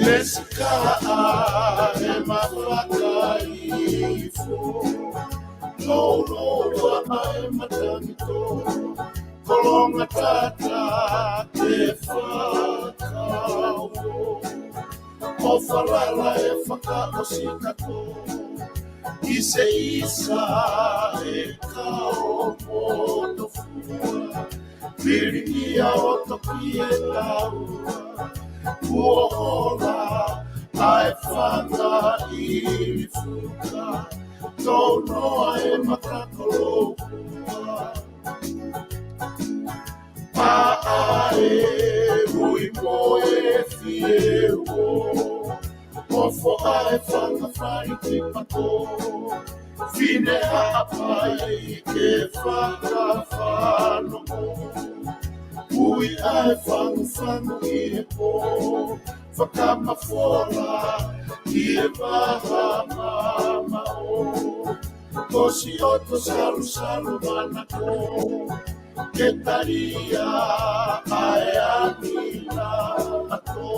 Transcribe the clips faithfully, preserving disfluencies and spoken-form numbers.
Pesikaʻa e mafakaifo, louloua ʻa e matangi tō, kolonga tata ke fakauo, ʻo falala e fakaʻosi kātoa, ʻi se isa e kau motofua. Pili ia ʻo toki e taua, kuo ola ʻa e fanga ʻilifuka, tounoa e maka kolokua. Paʻa e ui mo e fieuo, ʻo foʻa e fanga fali ki pato. Fine Haʻapai ke fakafanongo, ui ʻa e fangufangu ʻi he pō, fakamafola ʻi he vaha mamaʻo. Ko Sioto Salusalu manako, ke talia ʻa e angi naʻa tō,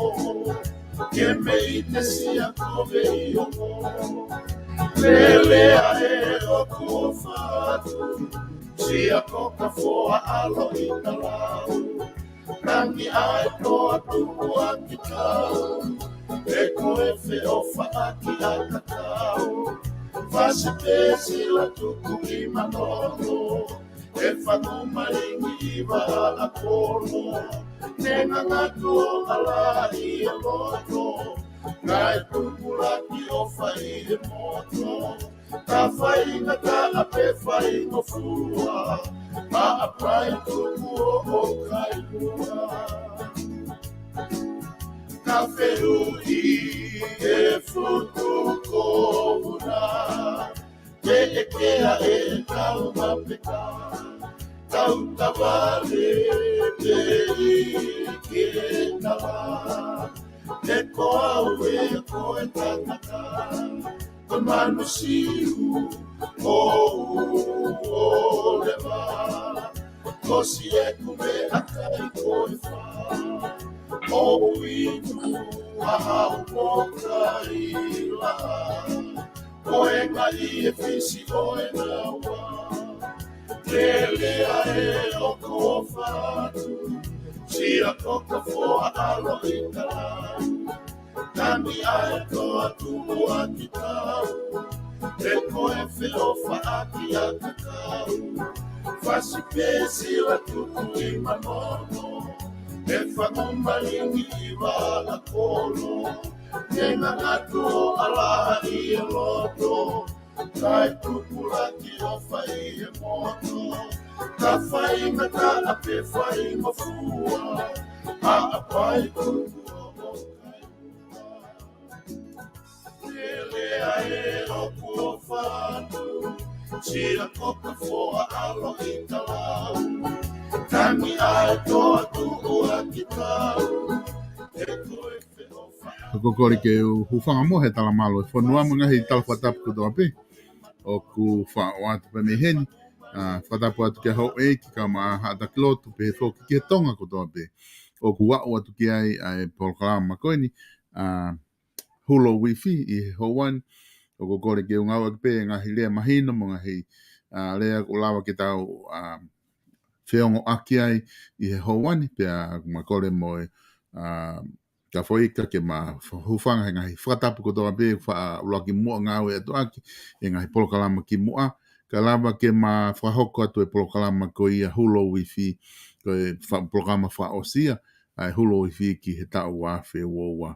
ke mei te sia ko vei ongo. Lele ʻa e ʻoku ʻofa atu, sia ko ka foa ʻalo ʻi ka lau. Tangi ʻa e toa tupu ʻa ki tau, ʻe ko e feʻofaʻaki ʻa ka tau. Fasi pē sila tuku ʻi manono, ʻe fanu malingi ʻi vaʻa ʻa kono. Ne ngangatu ʻo ʻala ʻi e loto, ngaahi tupulaki ʻofa ʻi he moto. Ka faingataʻa pe faingofua, Haʻapai tuku ʻo ʻo kailua. Ka fehuʻi e futu ko una, ke ʻekea e tau mapeka, tau tavale pe ʻi ke tala. He ko au ē ko e tangata, ko Manu Siu, ʻo u ʻo leva, ko si e kume a kai ko e fa, ʻo u inu a hau mo kai la, ko e ngai e fisi ʻo e naua, lele ʻa e ʻoku ʻofa atu, sia ko ka foa ʻalo ʻi ka lau. Tangi ʻa e toa tupu ʻa ki tau, ʻe ko e feʻofaʻaki ʻa ka kau. Fasi pē sila tuku ʻi manono, ʻe fanu malingi ʻi vaʻa ʻa kono. Ne ngangatu ʻo ʻala ʻi e loto, kae tupulaki ʻofa ʻi he moto. Ka faingataʻa pe faingofua, Haʻapai tuku ʻo ʻo kailua. Lele ʻa e ʻoku ʻofa atu, sia ko ka foa ʻalo ʻi ka lau. Tangi ʻa e toa tupu ʻa ki tau, ʻe ko e feʻofaʻaki. Ko kole ke u hūfanga mo e talamalo e fonua mo e ngaahi tala fakatapu kotoa pē ʻoku faʻo atu pē mei heni. ʻA, fakatapu atu kia Houʻeiki kae ʻumaʻā Haʻa Takilotu pehē foki ki he Tonga kotoa pē ʻoku aʻu atu ki ai ʻa e polokalama ko eni, ʻa, Hulo Wifi ʻi he houa ni. ʻOku kole ke u ngāueʻaki pē ngaahi lea mahino mo e ngaahi, ʻa, lea ʻoku lava ke tau, ʻa, feongoʻaki ai ʻi he houa ni, pea ʻoku ma kole mo e, ʻa, Kafoika ke ma fa-, hūfanga he ngaahi fakatapu kotoa pē, fa-, ʻuluaki muʻa ngāueʻaki ʻaki, he ngaahi polokalama kimuʻa, kae lava ke ma fakahoko atu e polokalama ko ia Hulo Wifi, ko e fa-, polokalama fakaʻosi ia ʻa e Hulo Wifi ki he taʻu ua afe ua ua.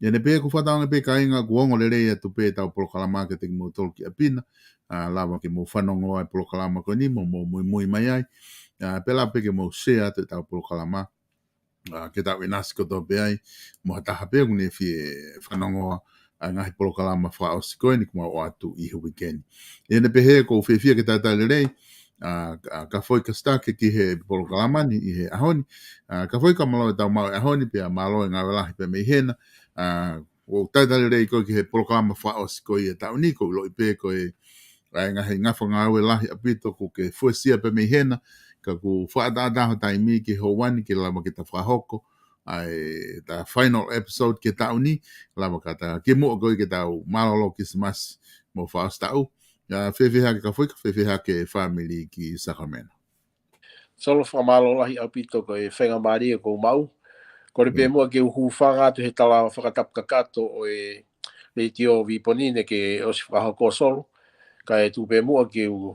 ʻI heʻene pehē ʻoku fakatauange pē kāinga ʻoku ongo lelei atu pē ʻetau polokalama kiate kimoutolu ki ʻapi na, ʻa, lava ke mou fanongo ʻa e polokalama ko eni mo mou muimui mai ai, ʻa, pea lava pē ke mou share atu ʻetau polokalama, ʻa, ke tau ʻinasi kotoa pē ai, mo ha taha pē ʻoku ne fie fanongo ʻa e ngaahi polokalama fakaʻosi ko eni kuo ma ʻoatu ʻi he uike ni. ʻI heʻene pehē ʻoku ou fiefia ke talitali lelei, ʻa, ʻa, Kafoika Sitake ki he polokalama ni ʻi he ʻaho ni. ʻA, Kafoika, mālō e tau maʻu e ʻaho ni, pea mālō e ngāue lahi pē mei hena. ʻA, ʻoku ou talitali lelei koe ki he polokalama fakaʻosi ko ia ʻo e taʻu ni, ʻoku ou ʻiloʻi pē ko e ʻa e ngaahi ngafa ngāue lahi ʻaupito ʻoku ke fuesia pē mei hena, ka ʻoku fakaʻataʻatā ho taimi ki he houa ni ke lava ke ta fakahoko ʻa e ta final episode ki he taʻu ni, lava ka ta kimuʻa ko ē ke tau mālōlō Kilisimasi mo fakaʻosi taʻu. ʻIo, fēfē hake Kafoika, fēfē hake fāmili ki Sacramento? Solo, fakamālō lahi ʻaupito ko e faingamālie kuo u maʻu. Kole pē muʻa ke u hūfanga atu he tala fakatapu kakato ʻo e Letiō Viponi ne ke ʻosi fakahoko, Solo. Kae tuku pē muʻa ke u,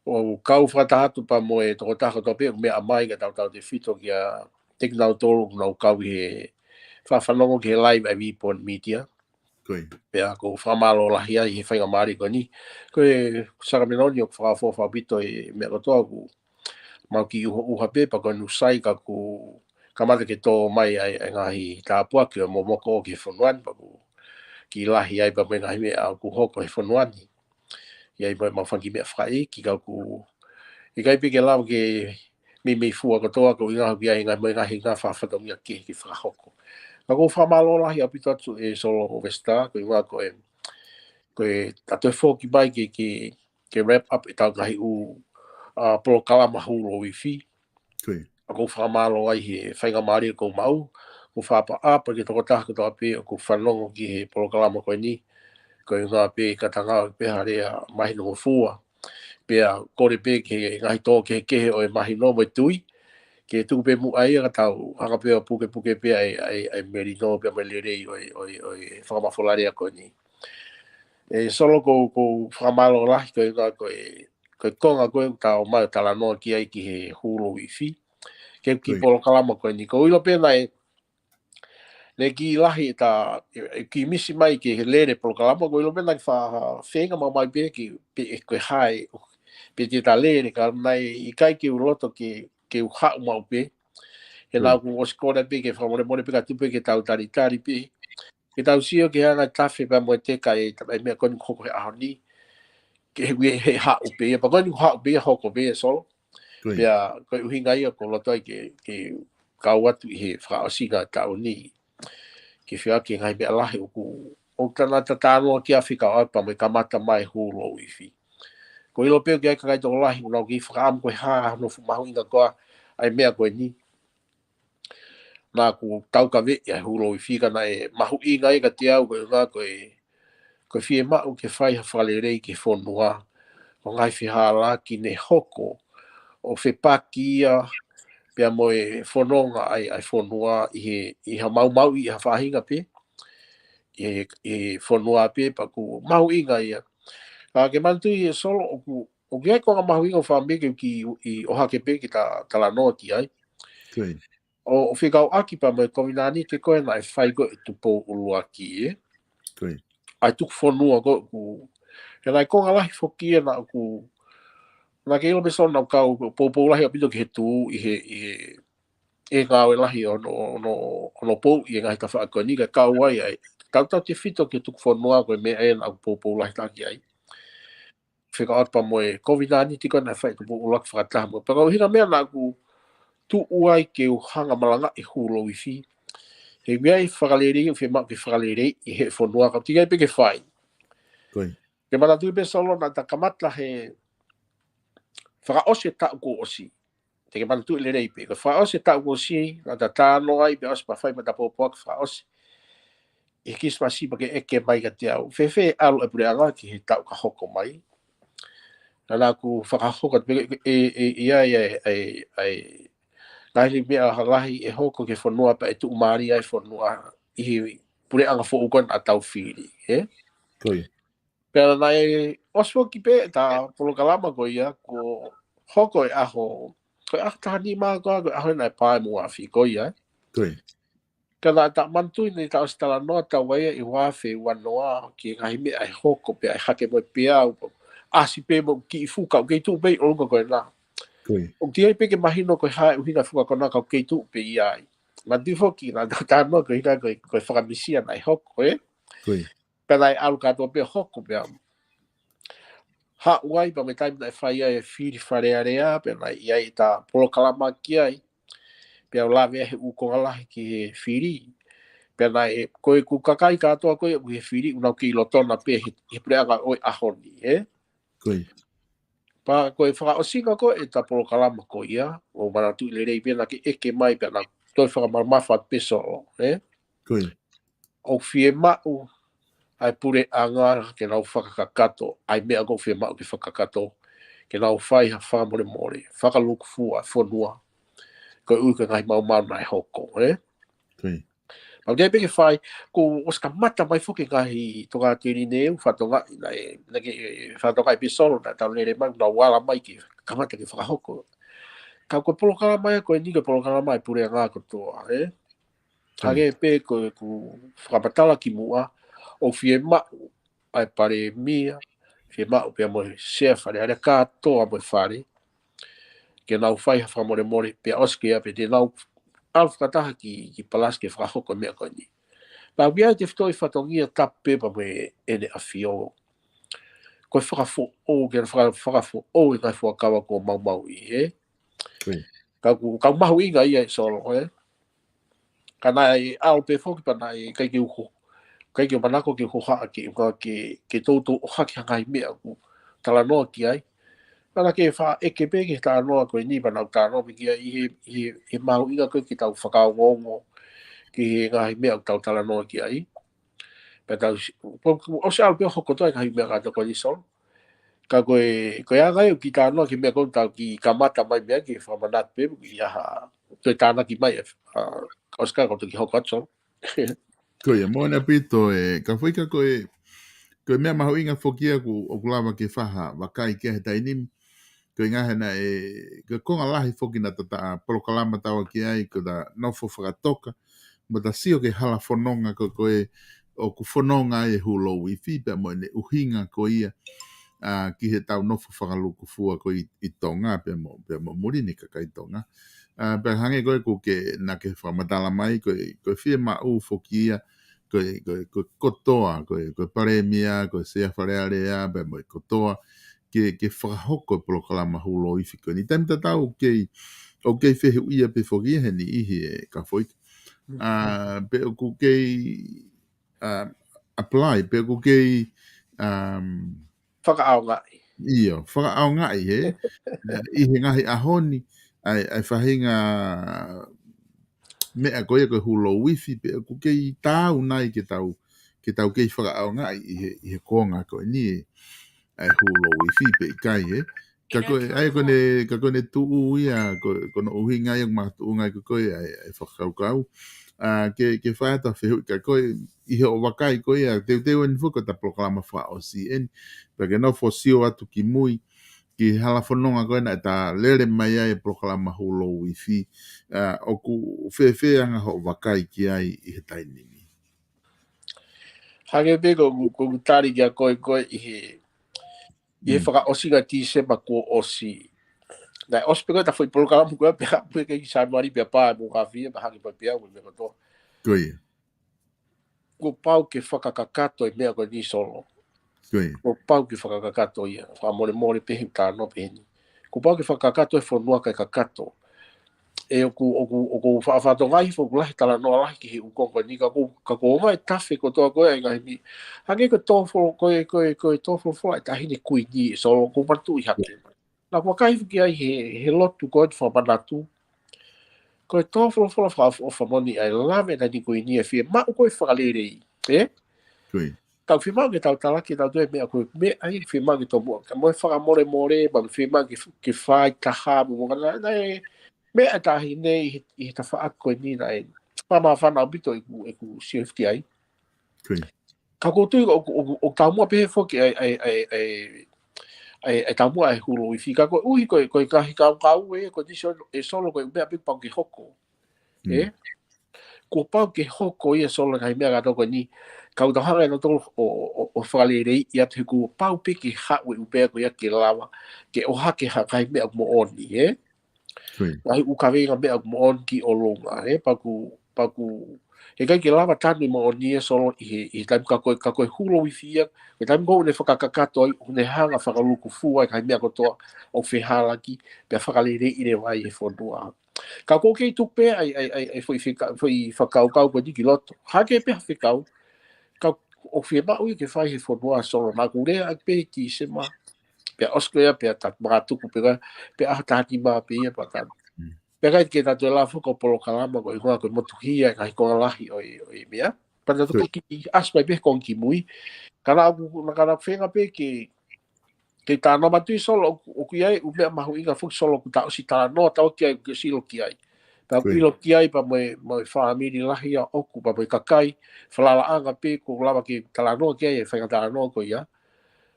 ʻo kau fakataha atu pea mo e tokotaha kotoa pē ʻoku meʻa mai ka tautautefito kia kinautolu ʻoku nau kau ʻi he fakafanongo ki he live ʻa e Viponi Media. Ko ia. Pea ʻoku ou fakamālō lahi ai he faingamālie ko eni. Ko e Sacramento ni ʻoku fakaʻofoʻofa ʻaupito e meʻa kotoa, ʻoku mau kiʻi ʻuhoʻuha pē pea ko eni ʻoku sai ka kuo kamata ke tō mai ai e ngaahi tāpuaki ʻo e momoko ki he fonua ni pea ʻoku kiʻi lahi ai pea mo e ngaahi meʻa ʻoku hoko he fonua ni. ʻI ai mo e mau fanga kiʻi meʻa fakaʻeiki ka ʻoku ʻikai pē ke lava ke meimei fua kotoa, ko e ʻuhinga ʻoku ʻi ai e ngaahi, mo e ngaahi, ngaahi fakafatongia kehe ke fakahoko. Ka ʻoku ou fakamālō lahi ʻaupito atu, ē, Solo Vesita, ko e ʻuhinga ko e, ko e ta toe foki mai ke, ke, ke wrap up ʻetau ngaahi ʻū, ʻa, polokalama Hulu Ifi. Ko ia. ʻOku ou fakamālō ai he faingamālie kuo u maʻu, ʻoku ou fakaʻapaʻapa ki he tokotaha kotoa pē ʻoku fanongo ki he polokalama ko eni, ko e ʻuhinga pē ka ta ngāue pē ha lea mahinongofua. Pea kole pē ki he ngaahi tō kehekehe ʻo e mahino mo e tui, ke tuku pē muʻa ia ka tau hanga pē ʻo pukepuke pē ʻa e, ʻa e, ʻa e melino pea mo e lelei ʻo e, ʻo e, ʻo e fakamafola lea ko eni. Ē, Solo, ʻoku ou, ʻoku ou fakamālō lahi ko e ʻuhinga ko e, ko e konga ko ē ʻoku ta ō mai ʻo talanoa ki ai ki he Hulu Ifi. Ki he kiʻi polokalama ko eni. ʻOku ou ʻilo pē naʻe, naʻe kiʻi lahi ʻeta, ē, ē, kiʻi misi mai ke lele polokalama, ʻoku ou ʻilo pē naʻa ke fa-, feinga maumau pē ke, pē, ē, ko e hā e, pē te ta lele, ka naʻe ʻikai ke u loto ke, ke u haʻu maʻu pē. He naʻa ku ʻosi kole pē ke fakamolemole pē ka tuku pē ke tau talitali pē. Ke tau sio ki he anga tafe pea mo e teka e, e meʻa ko eni ʻoku hoko he ʻaho ni. Ke he, he haʻu pē ia, pea ko eni ʻoku haʻu pē ia, hoko pē ia, Solo. Ko ia. Pea ko e ʻuhinga ia ʻoku ou loto ai ke, ke kau atu ʻi he fakaʻosinga taʻu ni. Ke fai ki he ngaahi meʻa lahi ʻoku, ʻoku ta nau talanoa ki ai fekauʻaki pea mo e kamata mai Hulu Ifi. ʻOku ou ʻilo pē ʻoku ʻi ai e kakai tokolahi ʻoku nau kiʻi fakaʻamu ko e hā hono fuʻu mahuʻinga ko ā ʻa e meʻa ko eni. Naʻa ku taukaveʻi ʻa e Hulu Ifi ka naʻe mahuʻinga ia kiate au ko e ʻuhinga ko e, ko e fiemaʻu ke fai ha fakalelei ki he fonua. Ko e ngaahi fehālaaki ne hoko ʻo fepaki ia pea mo e fononga ʻa e, ʻa e fonua ʻi he, ʻi ha maumauʻi ʻi ha faʻahinga pē, ʻi he, ʻi he fonua pē pea ʻoku mahuʻinga ia. Ka ke manatuʻi ē Solo ʻoku, ʻoku ʻi ai e konga mahuʻinga ʻoku ou fakaʻamu ke u kiʻi ʻohake pē ke ta talanoa ki ai. Ko ia. ʻO, ʻo fekauʻaki pea mo e kovinānite ko ē naʻe fai ko ē ʻe Tupou ʻUluaki, ē? Ko ia. ʻA e tuku fonua ko ē ʻoku, he naʻe konga lahi foki ia naʻa ku, naʻa ke ʻilo pē Solo naʻa ku kau poupou lahi ʻaupito ki he tuʻu ʻi he, ʻi he, ʻi he ngāue lahi ʻo hono, hono, hono pou ʻi he ngaahi tafaʻaki ko eni kae kau ai ʻa e, tautautefito ki he tuku fonua ko e meʻa ē naʻa ku poupou lahi taha ki ai. Fekauʻaki pea mo e kovinānite ko ē naʻe fai ʻe Tupou ʻUluaki fakataha mo. Pea ko e ʻuhinga meʻa naʻa ku tuʻu ai ke u hanga malangaʻi Hulu Ifi. He ʻoku ʻi ai e fakalelei, ʻoku fiemaʻu ke fakalelei ʻi he fonua ka ʻoku teʻeki ai pē ke fai. Ko ia. Ke manatuʻi pē Solo naʻa ta kamata he fakaʻosi e taʻu kuo ʻosi. Te ke manatuʻi lelei pē. Ko e fakaʻosi e taʻu kuo ʻosi, naʻa ta talanoa ai pea ʻosi pea fai pē ʻeta pōpoaki fakaʻosi. ʻI he Kilisimasi pea ke ʻeke mai kiate au. Fēfē ʻalu e puleʻanga ki he taʻu ka hoko mai. Naʻa ku fakahoko atu pē ʻe, ʻe, ʻe, ʻi ai, ʻe, ʻe, ʻe, ngaahi meʻa lahi ʻe hoko ki he fonua pea ʻe tuʻumālie ai e fonua ʻi he puleʻanga foʻou ko ē naʻa tau fili, ē? Ko ia. Pea naʻe ʻosi foki pē ʻeta polokalama ko ia, kuo hoko e ʻaho, ko e ʻaho taha nima ko ē, ko e ʻaho naʻe pā e muʻa afi ko ia, ē? Ko ia. Ka naʻa ta manatuʻi naʻa ta ʻosi talanoa taua ia ʻi he ua afe ua noa, ki he ngaahi meʻa ʻe hoko pea ʻe hake mo e peau, ʻasi pē mo e kiʻi fuka, ʻoku kei tuʻu pē ʻi ʻolunga ko ena. Ko ia. ʻOku teʻeki ai pē ke mahino ko e hā e ʻuhinga e fuka ko ena ka ʻoku kei tuʻu pē ia ai. Manatuʻi foki, naʻa ta talanoa ko e ʻuhinga ko e, ko e fakamisia naʻe hoko, ē? Ko ia. Pea naʻe ʻalu kātoa pē ʻo hoko pea haʻu ai pea mo e taimi naʻe fai ai e fili Fale Alea, pea naʻe ʻi ai ʻeta polokalama ki ai. Pea u lave ai he ʻū konga lahi ki he fili. Pea naʻe, ko e ʻū kakai kātoa ko ē ʻoku ʻi he fili, ʻoku nau kei lotona pē he, he puleʻanga ʻo e ʻaho ni, ē? Ko ia. Pea ko e fakaʻosinga ko ē ʻeta polokalama ko ia, ʻoku ou manatuʻi lelei pē naʻa ke ʻeke mai pea naʻa toe fakamamafa atu pē Solo, ē? Ko ia. ʻOku fiemaʻu ʻa e puleʻanga ke nau fakakakato ʻa e meʻa ʻoku fiemaʻu ke fakakakato, ke nau fai ha fakamolemole, fakalūkufua e fonua, koeʻuhi ko e ngaahi maumau naʻe hoko, ē? Ko ia. Pau ke pē ke fai, kuo ʻosi kamata mai foki e ngaahi tokāteline ʻoku fatongia, naʻe, naʻe ke, fatongia pē Solo naʻa tau lele mai, nau ala mai ke kamata ke fakahoko. Ka ko e polokalama ia ko eni ko e polokalama ʻa e puleʻanga kotoa, ē? Hangē pē ko ʻeku fakamatala kimuʻa, ʻoku fiemaʻu ʻa e palēmia, fiemaʻu pea mo e Sea Fale Alea kātoa mo e fale, ke nau fai ha fakamolemole, pea ʻosi ko ia pea te nau ʻalu fakataha ki, ki Palasi ke fakahoko e meʻa ko eni. Pea ʻoku ʻi ai e tefitoʻi fatongia tapu pē pea mo ʻEne ʻAfio. Ko e fakafoʻou, ke faka-, fakafoʻou e ngaahi fuakava kuo maumauʻi, ē? Ko ia. Ka ʻoku, ka ʻoku mahuʻinga ia ʻe Solo, ē? Ka naʻe ʻalu pē foki pea naʻe ʻikai ke u ho-, ʻikai ke u manako ke u hohaʻa ke u ka ke, ke toutou ʻohake ha ngaahi meʻa ʻoku talanoa ki ai. Naʻa ke faʻa ʻeke pē ki he talanoa ko eni pea nau talanoa pē ki ai ʻi he, ʻi he, ʻi he mahuʻinga ko ē ke tau fakaongoongo ki he ngaahi meʻa ʻoku tau talanoa ki ai. Pea tau si-, po-, ʻosi ʻalu pē ʻo hoko atu e ngaahi meʻa kātoa ko eni Solo. Ka ko e, ko e anga ia ʻoku kiʻi talanoa ki he meʻa ko ē ʻoku tau kiʻi kamata mai mei ai ke fakamanatu pē ʻoku ʻi ai ha toe tānaki mai, ē, ʻa, ʻosi ka ko e toki hoko atu Solo. Ko ia, moʻoni ʻaupito ē, Kafoika, ko e, ko e meʻa mahuʻinga foki ia ʻoku, ʻoku lava ke fai ha vakai ki ai he taimi ni. Ko e ʻuhinga he naʻe, ko e konga lahi foki naʻa ta, ta polokalama taua ki ai, ko ʻeta nofo fakatoka, mo ʻeta sio ki he hala fononga ko ē, ko ē ʻoku fononga ai e Hulou Ifi, pea mo ʻene ʻuhinga ko ia, ā, ki heʻetau nofo fakalūkufua ko ē ʻi, ʻi Tonga, pea mo, pea mo muli ni kakai Tonga. Ā, pea hangē ko ē ʻoku ke, naʻa ke fakamatala mai, ko e, ko e fiemaʻu foki ia, ko e, ko e, ko e kotoa, ko e, ko e palēmia, ko e Sea Fale Alea, pea mo e kotoa, ke, ke fakahoko e polokalama Hulou Ifi ko eni. Taimi tatau ʻoku kei, ʻoku kei fehuʻia pē foki ia he niʻihi ē Kafoika. Mm. Ā, pe ʻoku kei, ā, apply, pe ʻoku kei, um, fakaʻaongaʻi. ʻIo, fakaʻaongaʻi, ē? ʻI he ngaahi ʻaho ni, ʻa e, ʻa e faʻahinga meʻa ko ia ko e Hulou Ifi, pe ʻoku kei taau nai ke tau, ke tau kei fakaʻaongaʻi ʻi he, ʻi he konga ko eni ē, ʻa e Hulou Ifi pe ʻikai, ē? Ka ko e, ʻa ia ko ʻene, ka ko ʻene tuʻu ia, ko, ko hono ʻuhinga ia ʻoku makatuʻunga ai ko ē ʻa e, ʻa e fakakaukau. Ā, ke, ke fai atu ha fehuʻi kia koe, ʻi hoʻo vakai ko ia, teuteu eni foki ko ʻeta polokalama fakaʻosi eni, pea ke nofo ʻo sio atu ki mui, ki he hala fononga ko ē naʻa ta lele mai ai e polokalama Hulou Ifi, ā, ʻoku fēfē anga hoʻo vakai ki ai ʻi he taimi ni. Hangē pē ko, ko, ko ʻeku tali kia koe, ko e ʻi he, ʻi he Mm. fakaʻosinga Tīsema kuo ʻosi. Naʻe ʻosi pē ko ē ʻeta foʻi polokalama ko ē pea pē ki Sānuali pea pā mo Kafia pea hake pē pea mo e meʻa kotoa. Ko ia. Kuo pau ke fakakakato e meʻa ko eni Solo. Ko ia. Kuo pau ke fakakakato ia. Fakamolemole pē he talanoa pehē ni. Kuo pau ke fakakakato e fonua kae kakato. ʻE ʻoku, ʻoku, ʻoku fa-, fatongia foki lahi talanoa lahi ki he ʻū konga ko eni ka ko, ka ko e ʻomai tafe kotoa ko ē ʻa e ngaahi meʻa. Hangē ko e tō folo-, ko e, ko e, ko e tō folofola ʻa e Taʻahine Kuini ē Solo ʻoku manatuʻi hake. Naʻa ku vakai foki ai he, he lotu ko ē ʻo fakamanatu. Ko e tō folofola fakaʻofoʻofa moʻoni ʻa e lave ʻa e Taʻahine Kuini ʻe fiemaʻu ko ē fakalelei, ē? Ko ia. Ka ʻoku fiemaʻu ke tau talaki ʻe tautolu e meʻa ko ē, meʻa ia ʻoku fiemaʻu ke tomuʻa, ka mo e fakamolemole, pea fiemaʻu ke, ke fai taha, mo, mo, naʻe, naʻe, meʻa ʻa e Taʻahine ʻi he, ʻi he tafaʻaki ko eni naʻe fakamāfana ʻaupito ʻeku, ʻeku sio ki ai. Ko ia. Ka ʻoku ou tui ʻoku, ʻoku, ʻoku taumuʻa pehē foki ʻa e, ʻa e, ʻa e, ʻa e, ʻa e, ʻa e taumuʻa ʻa e Hulou Ifi. Ka koeʻuhi ko e, ko e ngaahi kaukau ē, ko e ʻuhinga ē Solo ko e meʻa pē pau ke hoko. Mm. Ē? Kuo pau ke hoko ia Solo ngaahi meʻa kātoa ko eni. Ka ʻoku tau hanga ʻe nautolu ʻo, ʻo, ʻo fakaleleiʻi atu he kuo pau pē ke haʻu e ʻū meʻa ko ia ke lava ke ʻohake ha ngaahi meʻa moʻoni, ē? Ko ia. Ngaahi ʻū kaveinga meʻa moʻoni ki ʻolunga, ē? Pea ʻoku, pea ʻoku, heʻikai ke lava tanu e moʻoni ē Solo ʻi he, ʻi he taimi ka ko e, ka ko e Hulou Ifi ia, ko e taimi ko ē ʻoku ne fakakakato ai, ʻoku ne hanga fakalūkufua e ngaahi meʻa kotoa ʻoku fehālaaki, pea fakaleleiʻi leva ai e fonua. Ka ʻoku ou kei tuku pē ʻa e, ʻa e, ʻa e, ʻa e foʻi feka-, foʻi fakakaukau ko eni ki loto. Hake pē ha fekau, ka ʻoku fiemaʻu ia ke fai he fonua Solo, naʻa ku lea ʻaki pē ʻi Tīsema, pea ʻosi ko ia, pea ta makatuku pē ko ia, pea ʻaho taha nima pē ia, pea ta Mm. ʻIkai ke tau toe lava foki ʻo polokalama ko e ʻuhinga ko e motuhia e ngaahi konga lahi ʻo e, ʻo e meʻa. Pea tau toki ʻasi mai pē he konga kimui. Ka naʻa ku, naʻa ku feinga pē ke, ke talanoa mai atu Solo ʻoku, ʻoku ʻi ai e ʻū meʻa mahuʻinga foki Solo ʻoku ta ʻosi talanoa atu ki ai, ʻoku ke ʻosi ʻilo ki ai. Pea ʻoku ʻilo ki ai pea mo e, mo e fāmili lahi ʻa ʻoku, pea mo e kakai falalaʻanga pē ʻoku lava ke talanoa ki ai e faʻahinga talanoa ko ia.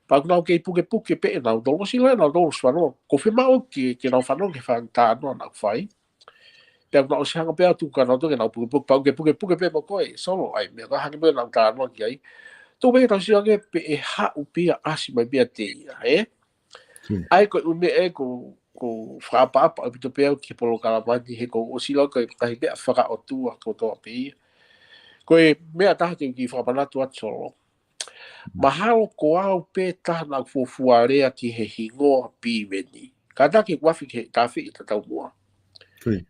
Pea ʻoku nau kei pukepuke pē ʻe nautolu, ʻosi ʻilo ʻe nautolu ʻosi fanongo. Ko e fiemaʻu ke, ke nau fanongo ki he faʻahinga talanoa naʻa ku fai. Pea ʻoku nau ʻosi hanga pē ʻo tuku kia nautolu ke nau pukepuke, pea ʻoku ke pukepuke pē mo koe Solo, ʻa e meʻa ko ē hangē ko ē naʻa ku talanoa ki ai. Tuku pē ke tau sio ange pe ʻe haʻu pē ia ʻo ʻasi mai pē kiate ia, ē? ʻA ia ko e ʻū meʻa ē ʻoku, ʻoku ou fakaʻapaʻapa ʻaupito pē au ki he polokalama ni he ʻoku ou ʻosi lau ko e ngaahi meʻa fakaʻotua kotoa pē ia. Ko e meʻa ʻe taha te u kiʻi fakamanatu atu Solo. Mahalo ko au pē taha naʻa ku fuofua lea ki he hingoa Piveni. Kātaki ʻoku afe ki he tafe ʻi he taʻu muʻa. ʻI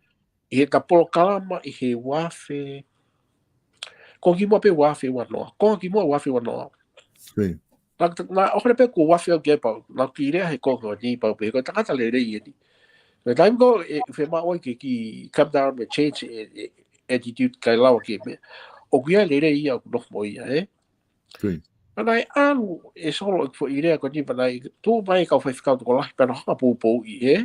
heʻeta polokalama ʻi he ua afe, konga kimuʻa pē ua afe ua noa. Konga kimuʻa ua afe ua noa. Naʻa, naʻa ʻohole pē ʻoku ou afe au ki ai pea u, naʻa ku kiʻi lea he konga ni pea u pehē ko e tangata lelei eni. Ko e taimi ko ē ʻe fiemaʻu ai ke kiʻi come down mo change e, e attitude kae lava ke meʻa. ʻOku ʻi ai e lelei ia ʻoku nofo mo ia, ē? Pea naʻe ʻalu ʻe Solo e foʻi lea ko eni pea naʻe tuʻu mai e kau faifekau tokolahi pea nau hanga ʻo poupouʻi, ē?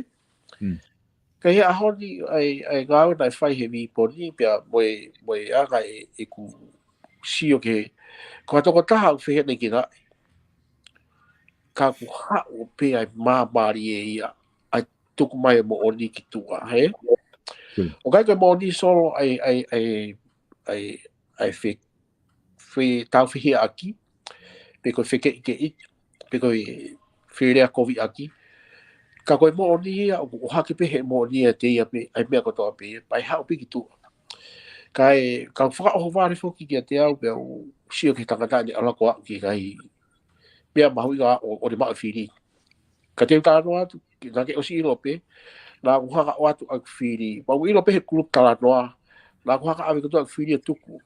Ka ʻi he ʻaho ni ʻa e, ʻa e ngāue naʻe fai he viponi pea mo e, mo e anga e, ʻeku sio ki he, ko ha tokotaha ʻoku fehē ʻanenai ke ngaʻi. Ka ʻoku haʻu pē ʻa e māmālie ia, ʻa e tuku mai e moʻoni ki tuʻa, ē? ʻOku ʻikai ko e moʻoni Solo ʻa e, ʻa e, ʻa e, ʻa e, ʻa e fe, fetaufehiʻaki, pe ko e fekeʻikeʻi, pe ko e felea koviʻaki. Ka ko e moʻoni ia, ʻoku ʻohake pē he moʻoni ia ʻiate ia pē, ʻa e meʻa kotoa pē ia, pea ʻe haʻu pē ki tuʻa. Kae, ka u fakaʻohovale foki kiate au, pea u sio ki he tangata ni ʻalu ko ē ki he ngaahi meʻa mahuʻinga ʻo, ʻo ne maʻu e fili. Ka te u talanoa atu, naʻa ke ʻosi ʻilo pē, naʻa ku hanga ʻo ʻoatu ʻeku fili. Pea u ʻilo pē he kulupu talanoa, naʻa ku hanga ʻo ʻave kotoa ʻeku fili ʻo tuku.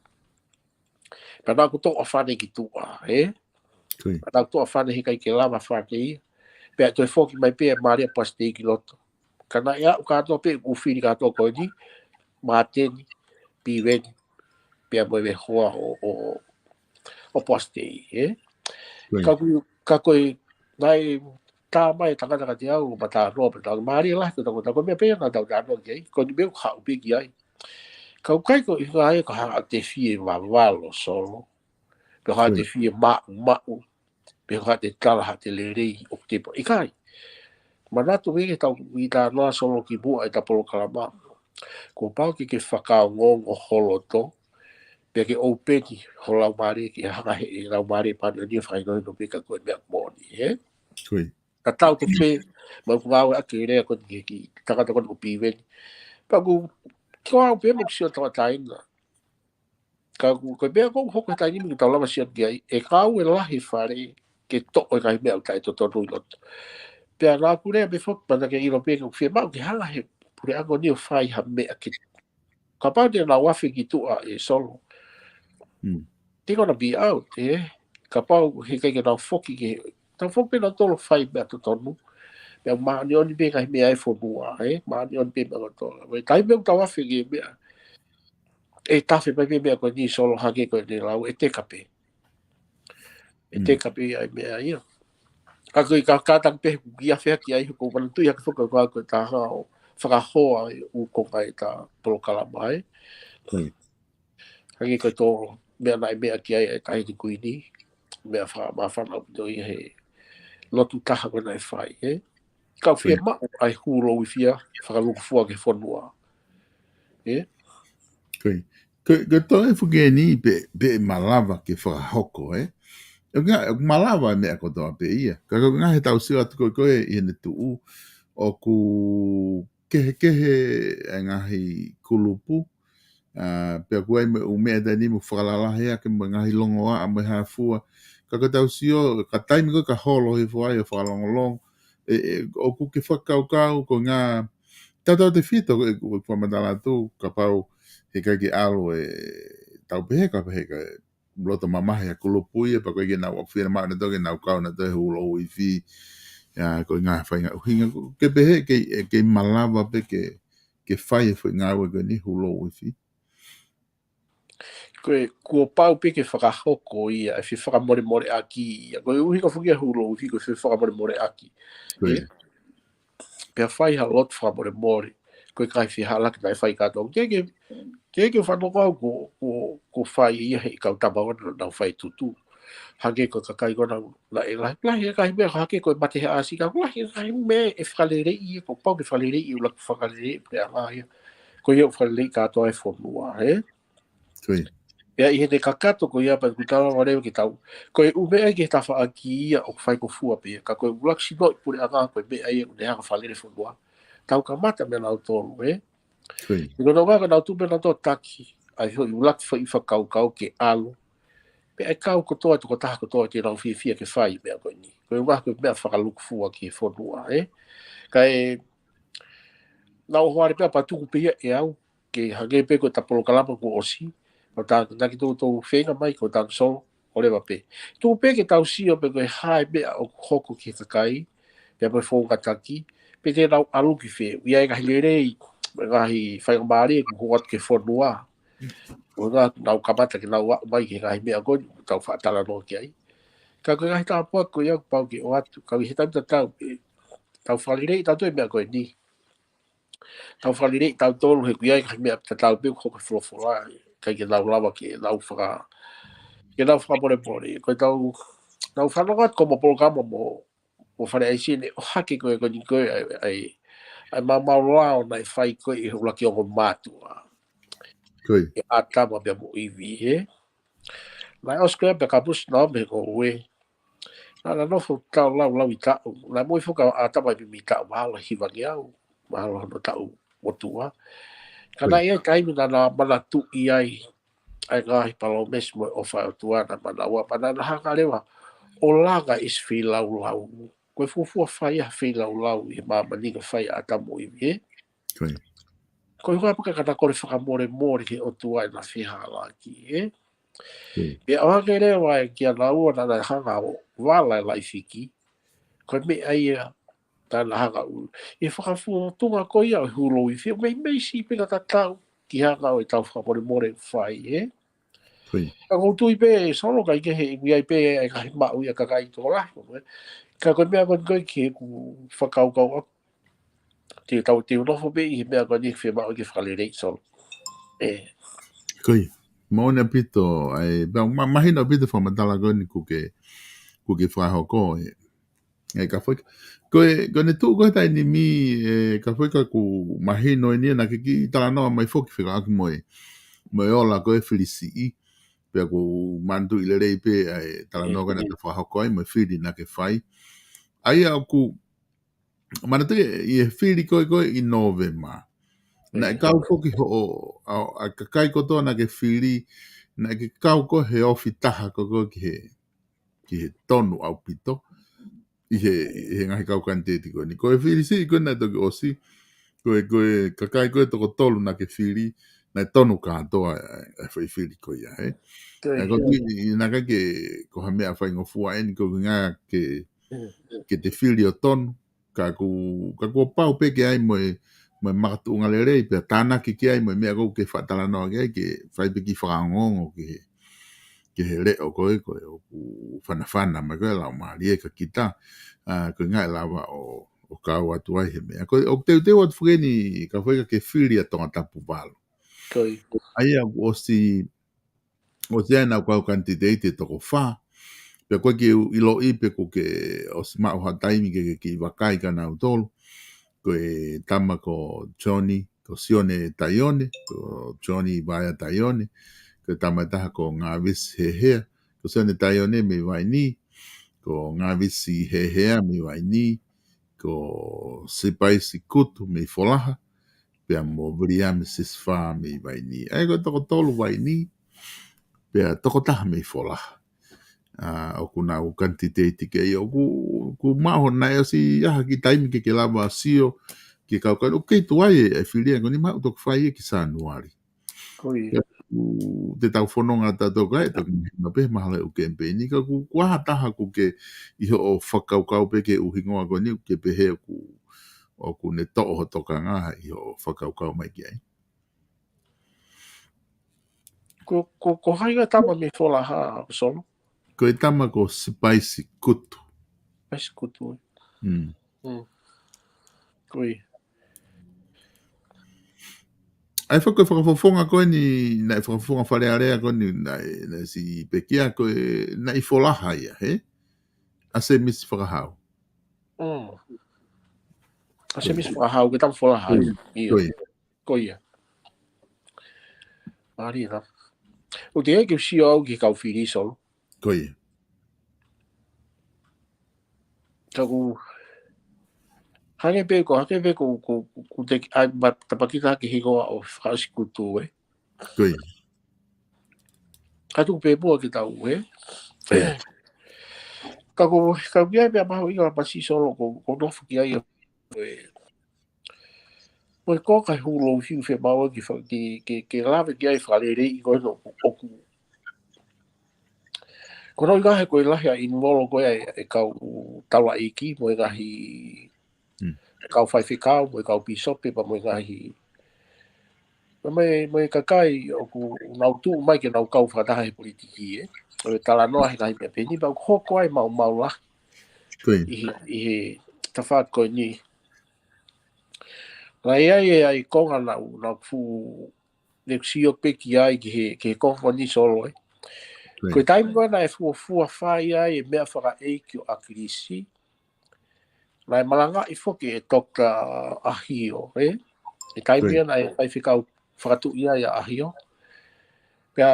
Pea naʻa ku toʻo ʻa e fānau ki tuʻa, ē? Pea naʻa ku toʻo ʻa e fānau he ʻikai ke lava fānau ia. Pea toe foki mai pē ʻa Malia Pasitei ki loto. Ka naʻe aʻu kātoa pē ʻeku fili kātoa ko eni, Māteni, Piveni, pea mo e hoa ʻo, ʻo, ʻo Pasitei, ē? Ka ʻoku, ka ko e, naʻe tā mai e tangata kiate au, ma talanoa pē, tā mai lahi ko e tangata ko e meʻa pē ia naʻa tau talanoa ki ai, ko eni meʻa ʻoku haʻu pē ki ai. Ka ʻoku ʻikai ko e ʻuhinga ia ko ha te fie vavalo Solo, pe ha te fie maʻumaʻu, pe ha te tala ha te lelei ʻoku te pā. ʻIkai. Manatu mai ke tau kiʻi talanoa Solo kimuʻa ʻeta polokalama. Kuo pau ke ke fakaongoongo ho loto, pea ke ʻoupeni ho laumālie ke hanga he laumālie māʻoniʻoni ʻo fakahinohino pē ka ko e meʻa moʻoni, ē? Ka tau toki pē, ma ku ngāueʻaki e lea ko eni ki he tangata ko eni ko Piveni. Pea ʻoku, ko au pē mo e sio tangataʻeiki. Ka ʻoku, ko e meʻa ʻoku hoko he taimi ni ʻoku tau lava sio ki ai, ʻe ngāue lahi e fale ke toʻo e ngaahi meʻa ʻoku taʻetotonu ʻi loto. Pea naʻa ku lea pē foki, pea naʻa ke ʻilo pē ʻoku fiemaʻu ke hanga he puleʻanga ni ʻo fai ha meʻa ke, kapau te nau afe ki tuʻa ē Solo. They're gonna be out, ē? Kapau he ʻikai ke nau foki ke, nau foki pē nautolu ʻo fai meʻa totonu. Pea māʻoniʻoni pē ngaahi meʻa ʻa e fonua, ē? Māʻoniʻoni pē meʻa kotoa. Ko e taimi ʻoku tau afe ki he meʻa, ʻe tafe mai pē meʻa ko eni Solo hangē ko ʻene lau, ʻe teka pē. ʻE teka pē ʻa e meʻa ia. Ka ko e ka, kātaki pē ʻoku kiʻi afe hake ai, ʻoku ou manatuʻi hake foki ko e taha ʻo fakahoa e ʻū konga ʻeta polokalama, ē? Hangē ko e tō meʻa naʻe meʻa ki ai e Taʻahine Kuini, meʻa fakamāfana ʻaupito ia he lotu taha ko ē naʻe fai, ē? Ka ʻoku fiemaʻu ʻa e hū louifia, fakalūkufua ki he fonua. Ē? Ko e, ko e, ko e toe fuke ni pe, pe ʻe malava ke fakahoko, ē? ʻOku, ʻoku malava e meʻa kotoa pē ia. Ka ko e ngaahi ʻetau sio atu ko ē, ko ē ʻi heʻene tuʻu, ʻoku kehekehe e ngaahi kulupu, ʻa, pea ʻoku ʻi ai mo e ʻū meʻa taimi ni mo fakalalahi ake mo e ngaahi longoaʻa mo e hā fua. Ka ko ʻetau sio, ka taimi ko ē ka holo hifo ai ʻo fakalongolongo, ē, ē, ʻoku ke fakakaukau ko e ngaahi tautautefito ko ē ʻoku fakamatala atu, kapau he ʻikai ke ʻalu ʻetau pehē ka pehē ka loto mamahi ʻa e kulupu ia, pea ko e ke nau ʻoku fiemaʻu nautolu ke nau kau nautolu he hū louifi, ʻa, ko e ngaahi faʻahinga ʻuhinga, ʻoku ke pehē ke, ʻe kei malava pē ke, ke fai e foʻi ngāue ko eni, Hulu Ifi? Ko e, kuo pau pē ke fakahoko ia, e fefakamolemoleʻaki ia. Ko e ʻuhinga foki ia Hulu Ifi, ko e fefakamolemoleʻaki. Ko ia. Ē? Pea fai ha lotu fakamolemole. Ko e kai fehālaaki naʻe fai kātoa. Ke ke, ke ke fanongo au ko, ko, ko fai ia he kau tama ona naʻa nau fai tutu. Hangē ko e kakai ko ena naʻe lahi, lahi e ngaahi meʻa hangē ko e mate he ʻasi ka lahi e ngaahi meʻa ʻe fakaleleiʻi ia, kuo pau ke fakaleleiʻi, ʻuluaki fakaleleiʻi e puleʻanga ia. Ko ia ʻoku fakaleleiʻi kātoa e fonua, ē? Ko ia. Pea ʻi heʻene kakato ko ia pea ʻoku tala vale ke tau. Ko e ʻū meʻa ia ki he tafaʻaki ia ʻoku faingofua pē ia. Ka ko e ʻuluaki sinoʻi puleʻanga ko e meʻa ia ʻoku ne hanga ʻo fakalele fonua. Tau kamata meiate kinautolu, ē? Ko ia. Ko e konga ko ē naʻa nau tuʻu pē naʻa nau taki. ʻA e foʻi ʻuluaki foʻi fakakaukau ke ʻalu. Pea ʻe kau kotoa, tokotaha kotoa ke nau fiefia ke fai meʻa ko eni. Ko e ʻuhinga ko e meʻa fakalūkufua ki he fonua, ē? Ka e, naʻa ku ʻohovale pē pea tuku pē ia ʻe au, ke hangē pē ko ʻeta polokalama kuo ʻosi, ʻo tā, naʻa ke toutou feinga mai ko ʻeta solo, ʻo leva pē. Tuku pē ke tau sio pē ko e hā e meʻa ʻoku hoko ki he kakai, pea mo e founga taki, pe te nau ʻalu ki fē, ʻi ai e ngaahi lelei, mo e ngaahi faingamālie kuo hoko atu ki he fonua. ʻO nau kamata ke nau aʻu mai ki he ngaahi meʻa ko eni, tau faʻa talanoa ki ai. Ka ko e ngaahi tāpuaki ko ia kuo pau ke ʻoatu, ka ʻi he taimi tatau pē, tau fakaleleiʻi tautolu e meʻa ko eni. Tau fakaleleiʻi tautolu he ʻoku ʻi ai e ngaahi meʻa tatau pē ʻoku hoko he folofola, ʻikai ke nau lava ke nau faka-, ke nau fakamolemole. Ko ʻetau, tau fanongo atu ko mo polokalama mo, mo Fale ʻAisi ne ʻohake ko ē ko eni ko ē ʻa e, ʻa e, ʻa e maumau lao naʻe fai ko ē ʻi he ʻuluaki ongo mātuʻa. Ko ia. ʻE ʻĀtama pea mo ʻIvi, ē? Naʻe ʻosi ko ia pea kapusi Naomi he ngoue. Naʻa na nofo taʻu laulau ʻi taʻu. Naʻe moʻui foki ʻa ʻĀtama ʻi he taʻu mahalo hivangeau, mahalo hono taʻu motuʻa. Ka naʻe ʻi ai e taimi naʻa na manatuʻi ai ʻa e ngaahi palōmesi mo e ʻofa ʻa e ʻOtua naʻe maʻanaua, pea naʻa na hanga leva ʻo langa ʻi he feilaulau. Ko e fuofua fai ʻa e feilaulau ʻi he māmani ka fai ʻa ʻĀtama mo ʻIvi, ē? Ko ia. Ko e ʻuhinga pē ka na kole fakamolemole ki he ʻOtua ʻena fehālaaki, ē? Ko ia. Pea ʻoange leva ʻe kinaua naʻa na hanga ʻo vala e laʻi fiki. Ko e meʻa ia naʻa na hanga ʻo ʻi he fakafofonga ko ia ʻo e Hulu Ifi, meimei siʻi pē ka tatau ki he anga ʻo ʻetau fakamolemole fai, ē? Ko ia. Ka ʻoku ou tui pē, Solo, ʻikai ke he ʻi ai pē e ngaahi maʻu ia ʻa e kakai tokolahi, ē? Ka ko e meʻa ko eni ko ē ki heʻeku fakakaukau ʻaku. Te tau, te u nofo pē ʻi he meʻa ko eni ke fiemaʻu ke fakaleleiʻi, Solo. Ē. Ko ia. Moʻoni ʻaupito, ʻa e, ma-, ma-, mahino ʻaupito e fakamatala ko eni kuo ke, kuo ke fakahoko, ē. ʻE Kafoika. Ko e, ko ʻene tuʻu ko ē he taimi ni, ē, Kafoika, ʻoku mahino eni naʻa ke kiʻi talanoa mai foki fekauʻaki mo e, mo e ola ko ē e fili siʻi. Pea ʻoku ou manatuʻi lelei pē ʻa e talanoa ko ē naʻa ta fakahoko ai mo e fili naʻa ke fai. ʻA ia ʻoku, manatuʻi ʻi he fili ko ē ko ē ʻi Nōvema. Naʻe kau foki hoʻo, ʻa, ʻa e kakai kotoa naʻa ke fili, naʻa ke kau ko ē he ofi taha ko ē ko ē ki he, ki he tonu ʻaupito ʻi he, ʻi he ngaahi kau kanititeiti ko eni. Ko e fili siʻi ko ē naʻe toki ʻosi, ko e, ko e kakai ko ē toko tolu naʻa ke fili, naʻe tonu kātoa e, e foʻi fili ko ia, ē? Ko ia. ʻA ia ko e, naʻe ʻikai ke, ko ha meʻa faingofua eni, ko e ʻuhinga ke, ke te fili ʻo tonu, ka ʻoku, ka kuo pau pē ke ʻi ai mo e, mo e makatuʻunga lelei, pea tānaki ki ai mo e meʻa ko ē ʻoku ke faʻa talanoa ki ai, ke fai pē kiʻi fakaongoongo ki he, ki he leʻo ko ē, ko ē ʻoku fanafana mai ko ē e Laumālie kia kita, ʻa, ko e ʻuhinga ʻe lava ʻo, ʻo kau atu ai he meʻa. Ko e, ʻoku teuteu atu foki eni Kafoika ke fili ʻa Tongatapu valu. Ko ia. ʻA ia ʻoku ʻosi, ʻosi ʻi ai ʻenau kau kanititeiti ʻe toko fā. Pea ʻoku ʻikai ke u ʻiloʻi pe ʻoku ke ʻosi maʻu ha taimi ke, ke kiʻi vakai kia nautolu. Ko e tama ko Johnny, ko Sione Taione, ko Johnny Vaea Taione. Ko e tama ʻe taha ko Ngāvisi Hehea, ko Sione Taione mei Vainī, ko Ngāvisi Hehea mei Vainī, ko Sipaisi Kutu mei Folaha, pea mo Viliami Sisifā mei Vainī. ʻA ia ko e toko tolu Vainī, pea toko taha mei Folaha. ʻA, ʻoku nau kanititeiti ki ai, ʻoku, ʻoku maʻu naʻe ʻosi ʻi ai ha kiʻi taimi ke ke lava sio ki he kau kanititeiti, ʻoku kei tuai e, e fili ko eni, mahalo ʻoku toki fai ia ki Sānuali. Ko ia. Pea ʻoku, te tau fononga tautolu ka e toki mahino pē mahalo ʻoku kemipeini, ka ʻoku, ʻoku ʻi ai ha taha ʻoku ke ʻi hoʻo fakakaukau pē ki he ʻū hingoa ko eni, ʻoku ke pehē ʻoku, ʻoku ne toʻo ho tokanga ʻi hoʻo fakakaukau mai ki ai. Ko, ko, ko hai ko e tama mei Folaha, Solo? Ko e tama ko Sipaisi Kutu. Sipaisi Kutu, ē. Mm. Mm. Ko ia. ʻA e faka-, fakafofonga ko eni, naʻe fakafofonga Fale Alea ko eni, naʻe, naʻe siʻi pekia ko ē, naʻe ʻi Folaha ia, hē? ʻA Semisi Fakahau. Mm. ʻA Semisi Fakahau, ko e tama Folaha. Ko ia. ʻIo. Ko ia. Ko ia. Mālie na. ʻOku teʻeki ke u sio au ki he kau fili, Solo. Ko ia. Ka ʻoku hangē pē ko, hangē pē ko, ko, ko te, ʻai, ma, tapakita ki he hingoa ʻo Sipaisi Kutu, ē. Ko ia. Ka tuku pē muʻa ke tau, ē. Ko ia. Ka ko, ka ʻoku ʻi ai pē ʻa e mahuʻinga ʻa Sipaisi, Solo, ko, ko e nofo ki ai, ē. Ko e konga ʻa e Hulu ʻoku fiu fiemaʻu ke fa-, ke, ke, ke lave ki ai fakaleleiʻi ko ē ʻoku, ʻoku. Ko hono ʻuhinga he ko e lahi ʻa e involve ko ē ʻa e kau taulaʻeiki mo e ngaahi, Mm. kau faifekau, mo e kau pīsope, pea mo e ngaahi, mo e, mo e kakai ʻoku nau tuʻu mai ke nau kau fakataha he politiki, ē. ʻO e talanoa he ngaahi meʻa pehē ni, pea ʻoku hoko ai maumau lahi. Ko ia. ʻI he, ʻi he tafaʻaki ko eni. Naʻe ʻi ai e, ʻa e konga naʻa ku, naʻa ku fuʻu, ne ku sio pē ki ai ki he, ki he konga ko eni, Solo, ē. Ko ia. Ko e taimi ko ē naʻe fuofua fai ai e meʻa fakaʻeiki ʻo ʻAkilisi, naʻe malangaʻi foki ʻe Doctor ʻAhio, ē. ʻI he taimi Ko ia. ia naʻe faifekau fakatuʻi ai ʻa ʻAhio. Pea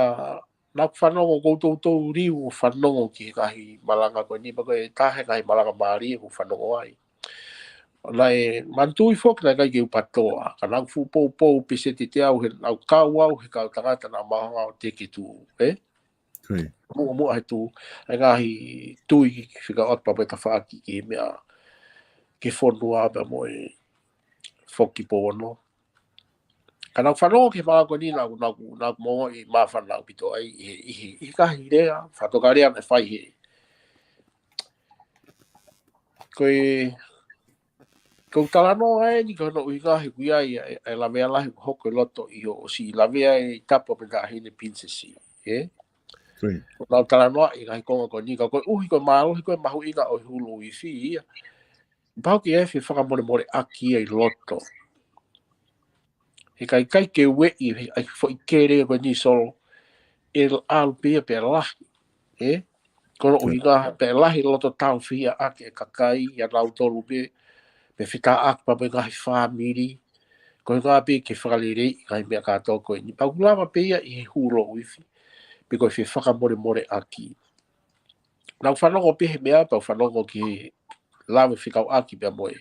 naʻa ku fanongo, ʻoku ou toutou liliu ʻo fanongo ki he ngaahi malanga ko eni, pea ko e taha e ngaahi malanga mālie ʻoku ou fanongo ai. Naʻe manatuʻi foki naʻe ʻikai ke u patoa, ka naʻa ku fuʻu poupou pē sētete au he naʻa ku kau au he kau tangata naʻa mau hanga ʻo teke tuʻu, ē? Ko ia. Muʻomuʻa he tuʻu, ʻa e ngaahi tui fekauʻaki pea mo e tafaʻaki ki he meʻa, ki he fonua pea mo e foki pono. Ka naʻa ku fanongo ki he malanga ko eni naʻa ku, naʻa ku, naʻa ku ongoʻi māfana ʻaupito ai ʻi he, ʻi he, ʻi he ngaahi lea, fakatokalea naʻe fai he. Ko e, ko e talanoa eni ko hono ʻuhinga he ʻoku ʻi ai ʻa e, ʻa e lavea lahi ʻoku hoko ʻi loto ʻi hoʻo siʻi lavea ʻi Tapu mo e Taʻahine Pilinisesi, ē? Ko ia. ʻOku nau talanoa ʻi he ngaahi konga ko eni, ka koeʻuhi ko e mālohi ko e mahuʻinga ʻo e Hulu Uifi ia. Pau ke ʻi ai e fefakamolemoleʻaki ia ʻi loto. He ʻikai, ʻikai ke ueʻi, he ʻai foʻi kele ko eni, Solo, ʻe ʻalu pē ia pea lahi, ē? Ko hono ʻuhinga pea lahi loto taufehiʻa ʻaki e kakai ia nautolu pē, pea fetaʻaki pea mo e ngaahi fāmili, ko e ʻuhinga pē ke fakaleleiʻi ngaahi meʻa kātoa ko eni. Pea ʻoku lava pē ia ʻi he Hulu Uifi, pe ko e fefakamolemoleʻaki. Naʻa ku fanongo pē he meʻa, pea u fanongo ki he lave fekauʻaki pea mo e.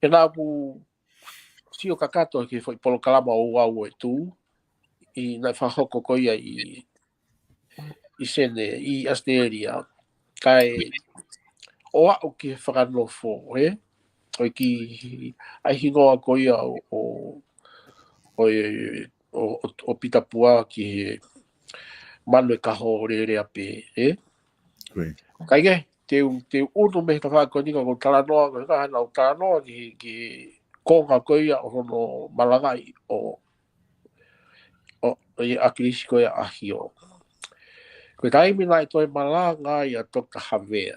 He naʻa ku sio kakato ki he foʻi polokalama ʻo Ouau ʻo e Tuʻi, ʻi naʻe fakahoko ko ia ʻi, ʻi Senē, ʻi ʻAositelēlia. Kae ʻoua ʻo ki he fakanofo, ē? ʻOi ki, ʻa e hingoa ko ia ʻo, ʻo, ʻo, ʻo, ʻo Pita Pua ki he manu e kaho lelea pē, ē? Ko ia. Kae kehe, te u, te u ʻunu mei he tafaʻaki ko eni ka ʻoku ou talanoa, ko e ka hana ʻoku ou talanoa ki, ki he konga ko ia ʻo hono malangaʻi ʻo, ʻo, ʻo e ʻAkilisi ko ia ʻa ʻAhio. Ko e taimi naʻe toe malanga ai ʻa Doctor Havea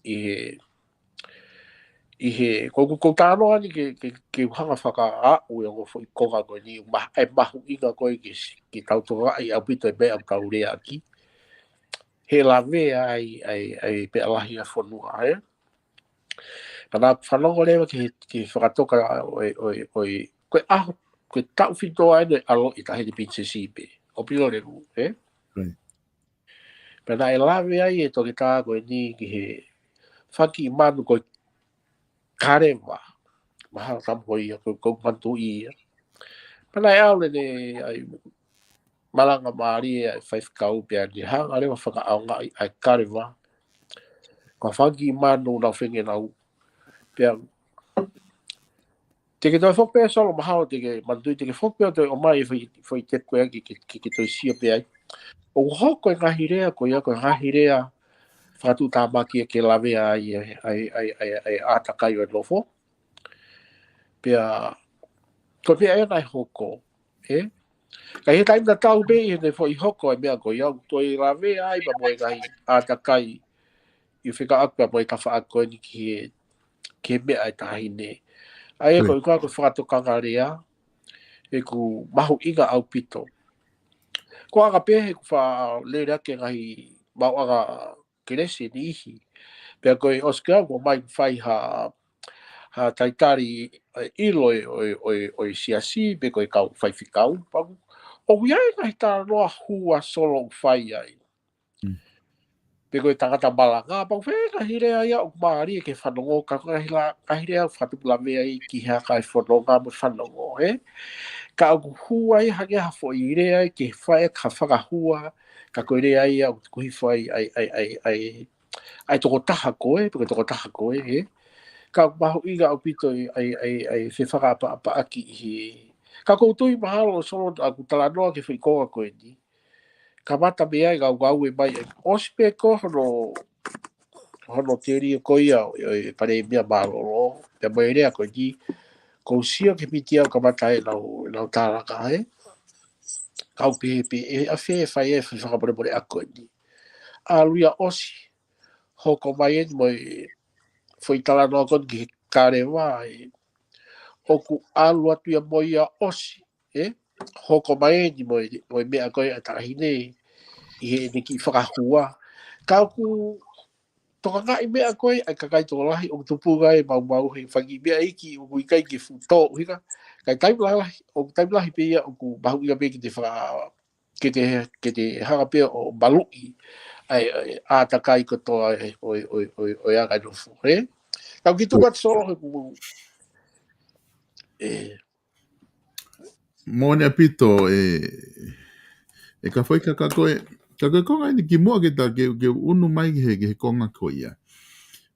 ʻi he, ʻi he, ko, ko, ʻoku ou talanoa ni ke, ke, ke u hanga fakaaʻu e ongo foʻi konga ko eni, ma, e mahuʻinga ko ē ke, ke tau tokangaʻi ʻaupito e meʻa ʻoku tau leaʻaki. He lavea ai, ai, ai pea lahi ʻa e fonua, ē? Ka naʻa ku fanongo leva ki he, ki he fakatoka ʻo e, ʻo e, ʻo e, ko e ʻaho, ko e taʻu fitu ʻa eni ʻo e ʻaloʻi Taʻahine Pilinisesi pē, ʻo Pilo Lelu, ē? Ko ia. Pea naʻe lave ai e toketā ko eni ki he fanga kiʻi manu ko e kaleva. Mahalo tama ko ia, ko, ko manatuʻi ia. Pea naʻe ʻalu ʻene, ʻai, malanga mālie ʻa e faifekau pea ne hanga leva fakaʻaongaʻi ʻa e kaleva. Ko e fanga kiʻi manu naʻa nau feinga ke nau. Pea te ke toe foki pē Solo mahalo te ke manatuʻi te ke foki pē ʻo toe ʻomai e foʻi, foʻi tepu ko ia ke, ke, ke, ke toe sio pē ai. ʻOku hoko e ngaahi lea ko ia, ko e ngaahi lea fakatuʻutāmaki ke lavea ai, ai, ai, ai, ai, ʻātakai ʻo e nofo. Pea, ko e pea ena e hoko, ē? Ka ʻi he taimi tatau pē ʻi heʻene foʻi hoko e meʻa ko ia, ʻoku toe lavea ai pea mo e ngaahi ʻātakai ʻi he fekauʻaki pea mo e tafaʻaki ko eni ki he, ki he meʻa e taʻahine. ʻA ia ko e, ko e fakatokanga lea, ʻoku mahuʻinga ʻaupito. Ko e anga pē he ʻoku faʻa lele ake ngaahi maʻuʻanga kelesi niʻihi. Pea ko e ʻosi ko ia ʻoku mai fai ha, ha taitali ʻilo ʻo e, ʻo e, ʻo e, ʻo e siasi, pe ko e kau faifekau, pau. ʻOku ʻi ai e ngaahi talanoa hua solo ʻoku fai ai. Mm. Pe ko e tangata malanga, pau fē ngaahi lea ia ʻoku mālie ke fanongo, ka ko e ngaahi la-, ngaahi lea ʻoku fakatupu lavea ai ki he aka e fononga mo e fanongo, ē? Ka ʻoku hua ai hake ha foʻi lea ke fai ha fakahua, ka ko e lea ia ʻoku tuku hifo ai, ai, ai, ai, ai, ai tokotaha ko ē, pe ko e tokotaha ko ē, ē? Ka ʻoku mahuʻinga ʻaupito ai, ai, ai, ai fefakaʻapaʻapaʻaki ʻi he. Ka ʻoku ou tui mahalo solo ʻoku talanoa ki he foʻi konga ko eni. Kamata mei ai ngāue mai, ʻosi pē ko hono, hono telia ko ia ʻo e, ʻo e palēmia mālōlō, pea mo e lea ko eni, ʻoku ou sio ki he mītia ʻoku kamata ai ʻenau, ʻenau tālaka ai. Ka ʻoku pehē pē, ʻe ʻafē fai e fakamolemoleʻaki ko eni. ʻAlu ia ʻosi, hoko mai eni mo e foʻi talanoa ko eni ki he kaleva, ē. ʻOku ʻalu atu ia mo ia ʻosi, ē? Hoko mai eni mo e, mo e meʻa ko ē ʻa e taʻahine ʻi heʻene kiʻi fakahua. Ka ʻoku tokangaʻi meʻa ko ē ʻa e kakai tokolahi ʻoku tupu ai e maumau he fanga meʻa iiki ʻoku ʻikai ke fuʻu tō ʻuhinga. Ka ʻi he taimi lahi, ʻoku taimi lahi pē ia ʻoku mahuʻinga pē ke te faka-, ke te, ke te hanga pē ʻo maluʻi ʻa e, ʻa e ʻātakai kotoa ʻo e, ʻo e, ʻo e, ʻo e, ʻo e anga e nofo, ē? Ka ʻoku kiʻi tuku atu solo he ʻoku, ē. Moʻoni ʻaupito, ē, ē ka fai ka, ka ko e, ka ko e konga eni kimuʻa ke ta, ke, ke unu mai ki he, ki he konga ko ia.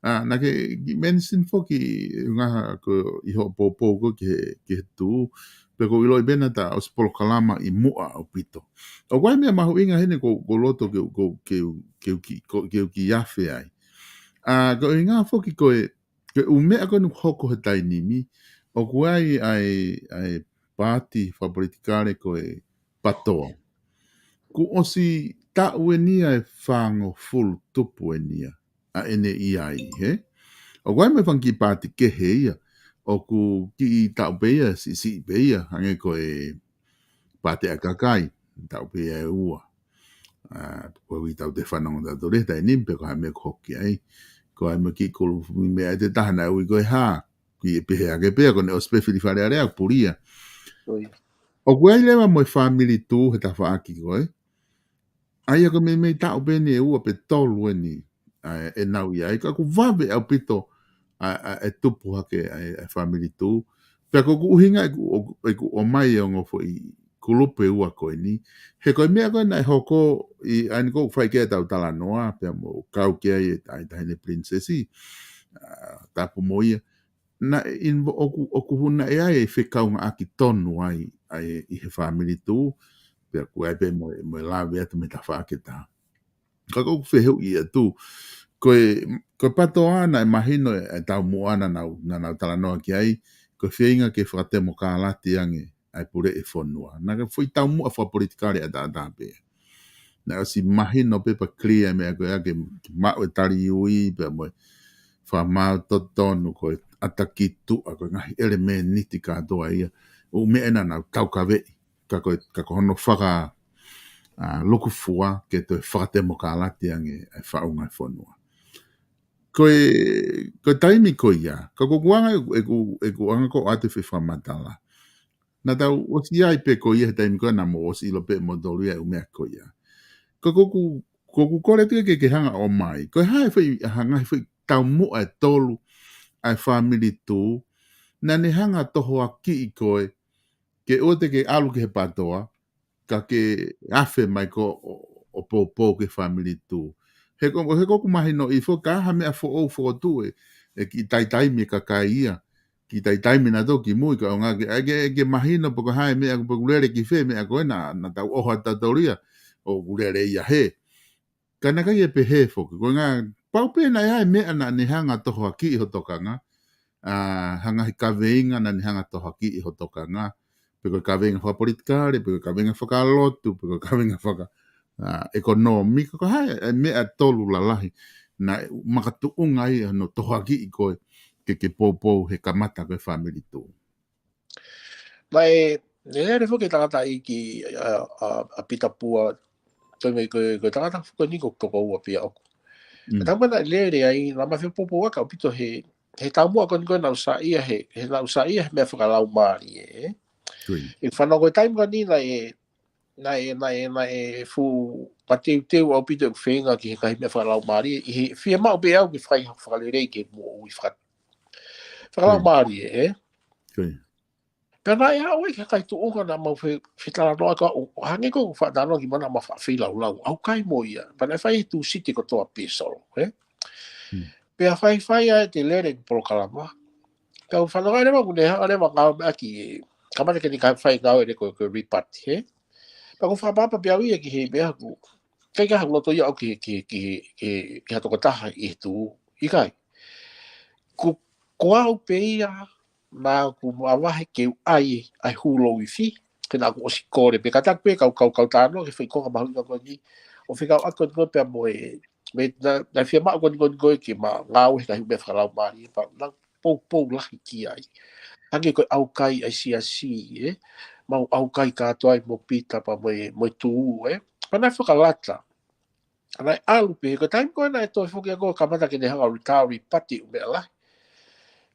ʻA, naʻa ke kiʻi mention foki, ngaahi ko ē ʻi hoʻo poupou ko ē ki he, ki he tū, pea ʻoku ou ʻiloʻi pē naʻa ta ʻosi polokalama ʻi muʻa ʻaupito. ʻOku ʻi ai e meʻa mahuʻinga heni ʻoku, ʻoku ou loto ke, ke, ke, ke, ke, ke, ke u kiʻi afe ai. ʻA, ko e ʻuhinga foki ko e, ko e ʻū meʻa ko eni ʻoku hoko he taimi ni, ʻoku ʻi ai ʻa e, ʻa e paati fakapolitikale ko e PATOA. Kuo ʻosi taʻu eni ia ʻe fāngofulu tupu eni ia ʻa ʻene ʻi ai, hē? ʻOku ʻi ai mo e fanga kiʻi paati kehe ia, ʻoku kiʻi taʻu pē ia, siʻisiʻi pē ia, hangē ko e Paati ʻa e Kakai, taʻu pē ia ʻe ua. ʻA, ko e ʻuhi ʻoku tau toe fanongo tautolu he taimi ni, pe ko e hā e meʻa ʻoku hoko ai. Ko e hā e meʻa kiʻi kulu meʻa ʻe taha naʻe ui ko e hā, kiʻi pehē ake pē ia, ko ʻene ʻosi pē fili Fale Alea, puli ia. ʻOi. ʻOku ʻi ai leva mo e fāmili tū he tafaʻaki ko ē. ʻA ia ko e meimei taʻu pē eni ʻe ua pe tolu eni, ʻa, ʻenau ʻi ai. Ka ʻoku vave ʻaupito ʻa, ʻa, ʻa e tupu hake ʻa e, ʻa e fāmili tū. Pea ko ʻeku ʻuhinga ʻeku, ʻo, ʻeku ʻomai e ongo foʻi kulupu ʻe ua ko eni. He ko e meʻa ko ē naʻe hoko ʻi, ʻa eni ʻoku fai ki ai ʻetau talanoa, pea mo kau ki ai e, ʻa e Taʻahine Pilinisesi, ʻa, tapu mo ia. Naʻe invo-, ʻoku, ʻoku hū naʻe ʻi ai e fekaungāʻaki tonu ai, ʻa e, ʻi he fāmili tū, pea ʻoku ʻi ai pē mo, mo e lave atu mei he tafaʻaki ʻe taha. Ka ʻoku ou fehuʻi atu, ko e, ko e PATOA naʻe mahino e, e taumuʻa naʻa nau, naʻa nau talanoa ki ai, ko e feinga ke fakatemokālati ange ʻa e puleʻi fonua. Naʻe ʻi ai e foʻi taumuʻa fakapolitikale ʻataʻatā pē. Naʻe ʻosi mahino pē pea clear e meʻa ko ē ke, ke maʻu e tali ui pea mo e fakamaau totonu ko e ʻata ki tuʻa ko e ngaahi ʻelemēniti kātoa ia. ʻO meʻa naʻa nau taukaveʻi. Ka ko e, ka ko hono faka, ʻa, lukufua ke toe fakatemokālati ange e faʻunga e fonua. Ko e, ko e taimi ko ia, ka ko ʻeku anga, ʻeku, ʻeku anga ko ʻeku ʻoatu e fakamatala. Naʻa tau ʻosi ʻi ai pē ko ia he taimi ko ē naʻa mou ʻosi ʻilo pē moutolu ia e ʻū meʻa ko ia. Ka ko ʻeku, ko ʻeku kole atu ke, ke hanga ʻo ʻomai. Ko e hā e foʻi, hanga e foʻi taumuʻa ʻe tolu ʻa e fāmili tū, naʻa ne hanga ʻo tohoakiʻi koe, ke ʻoua te ke ʻalu ki he PATOA, ka ke afe mai ko ē ʻo, ʻo poupou ki he fāmili tū. He ko, he ko ʻeku mahinoʻi foki ko e hā e meʻa foʻou fokotuʻu ʻe, ʻe kiʻi taimi e kakai ia. Kiʻi taimi naʻa tau ki mui ka ʻo ngā ke, ʻa ke, ke mahino pe ko e hā e meʻa pe ʻoku lele ki fē e meʻa ko ē naʻa, naʻa tau ʻoho atu tautolu ia, ʻoku lele ia hē. Ka naʻe ʻikai ke pehē foki, ko e ngā pau pē naʻe ʻi ai e meʻa naʻa ne hanga ʻo tohoakiʻi ho tokanga, ʻa, ha ngaahi kaveinga naʻa ne hanga ʻo tohoakiʻi ho tokanga, pe ko e kaveinga fakapolitikale, pe ko e kaveinga fakalotu, pe ko e kaveinga faka, ʻa, ʻekonōmika, ko e hā e meʻa ʻe tolu lalahi naʻe makatuʻunga ai hono tohoakiʻi koe ke ke poupou he kamata ko e Family Tuʻu. Naʻe, naʻe lele foki e tangataʻeiki, ʻa, ʻa, ʻa Pita Pua, ko e, ko e, ko e tangata foki eni ko e tokoua pē ʻoʻoku. Mm. Ka tau mana lele ai, naʻa ma fie poupou ʻaki ʻaupito he, he taumuʻa ko eni ko e naʻa ku saiʻia he, he naʻa ku saiʻia he meʻa fakalaumālie, ē? Ko ia. ʻI he fanongo ko e taimi ko eni naʻe, naʻe, naʻe, naʻe fuʻu mateuteu ʻaupito ʻeku feinga ki he ngaahi meʻa fakalaumālie, ʻi he fiemaʻu pē au ke fai haʻaku fakalelei ki he moʻui faka-, fakalaumālie, ē? Ko ia. Pea naʻe aʻu ai ki he ngaahi tuʻunga naʻa mau fe-, fetalanoaʻaki ʻo, ʻo hangē ko ʻeku faʻa talanoa ki muʻa naʻa ma faʻa feilaulau. ʻOku ʻikai mo ia. Pea naʻe fai he Tūsite kotoa pē, Solo, ē? Hmm. Pea faifai ai ʻete lele ki he polokalama. Pea u fanongo leva ʻoku ne hanga leva ʻo ngāueʻaki e, kamata ke ne ka fai ngāue ʻene ko e, ko e rebut, ē? Pea ʻoku ou fakaʻapaʻapa pē au ia ki he meʻa ʻoku, ʻikai ke ʻi ai haʻaku loto ia ʻoʻoku ki he, ki he, ki he, ki ha tokotaha ʻi he tuʻu, ʻikai. Ko, ko au pē ia naʻa ku mavahe ke u ʻai, ʻai hūlou ifi, ke naʻa ku ʻosi kole pē kātaki pē kau, kau, kau talanoa ki he foʻi konga mahuʻinga ko eni, ʻo fekauʻaki ko eni ko e pea mo e, me, naʻa, naʻe fiemaʻu ko eni ko eni ko e ke ma ngāue he ngaahi meʻa fakalaumālie, pea naʻa ku poupou lahi ki ai. Hangē ko e ʻaukai ʻa e siasi, ē? Mau ʻaukai kātoa ai mo Pita pea mo e, mo e tuʻu, ē? Pea naʻe fakalata. Naʻe ʻalu pē, ko e taimi ko ē naʻe toe foki ʻa e ko e kamata ke ne hanga ʻo retire pati ʻū meʻa lahi.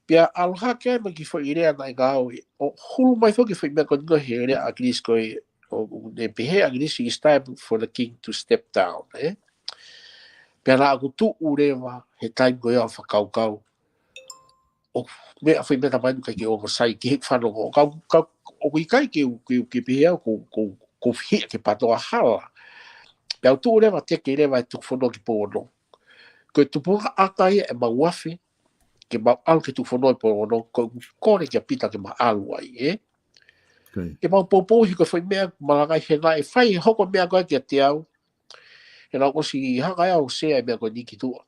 Pea ʻalu hake ai mo e kiʻi foʻi lea naʻe ngāue, ʻo hulu mai foki e foʻi meʻa ko eni ko e he lea ʻa ʻIngilisi ko e, ʻo, ʻo ne pehē ʻa ʻIngilisi, "It's time for the king to step down," ē? Pea naʻa ku tuʻu leva he taimi ko ia ʻo fakakaukau, ʻo meʻa foʻi meʻa tamai nu kai ke ongo sai ki he fanongo. Kau, kau, ʻoku ʻikai ke u, ke u, ke pehē au ko, ko, ko fihia ke patoa hala. Pea u tuʻu leva teke leva e tuku fonua ki Pouono. Ko e tupuʻanga ia ʻemau afe, ke mau ʻalu ki he tuku fonua ʻi Pouono, ko e kole kia Pita ke ma ʻalu ai, ē? Ko ia. Ke mau poupou he ko e foʻi meʻa, malangaʻi he naʻe fai, hoko e meʻa ko ē kiate au, he naʻa ku ʻosi hanga ia ʻo sea e meʻa ko eni ki tuʻa.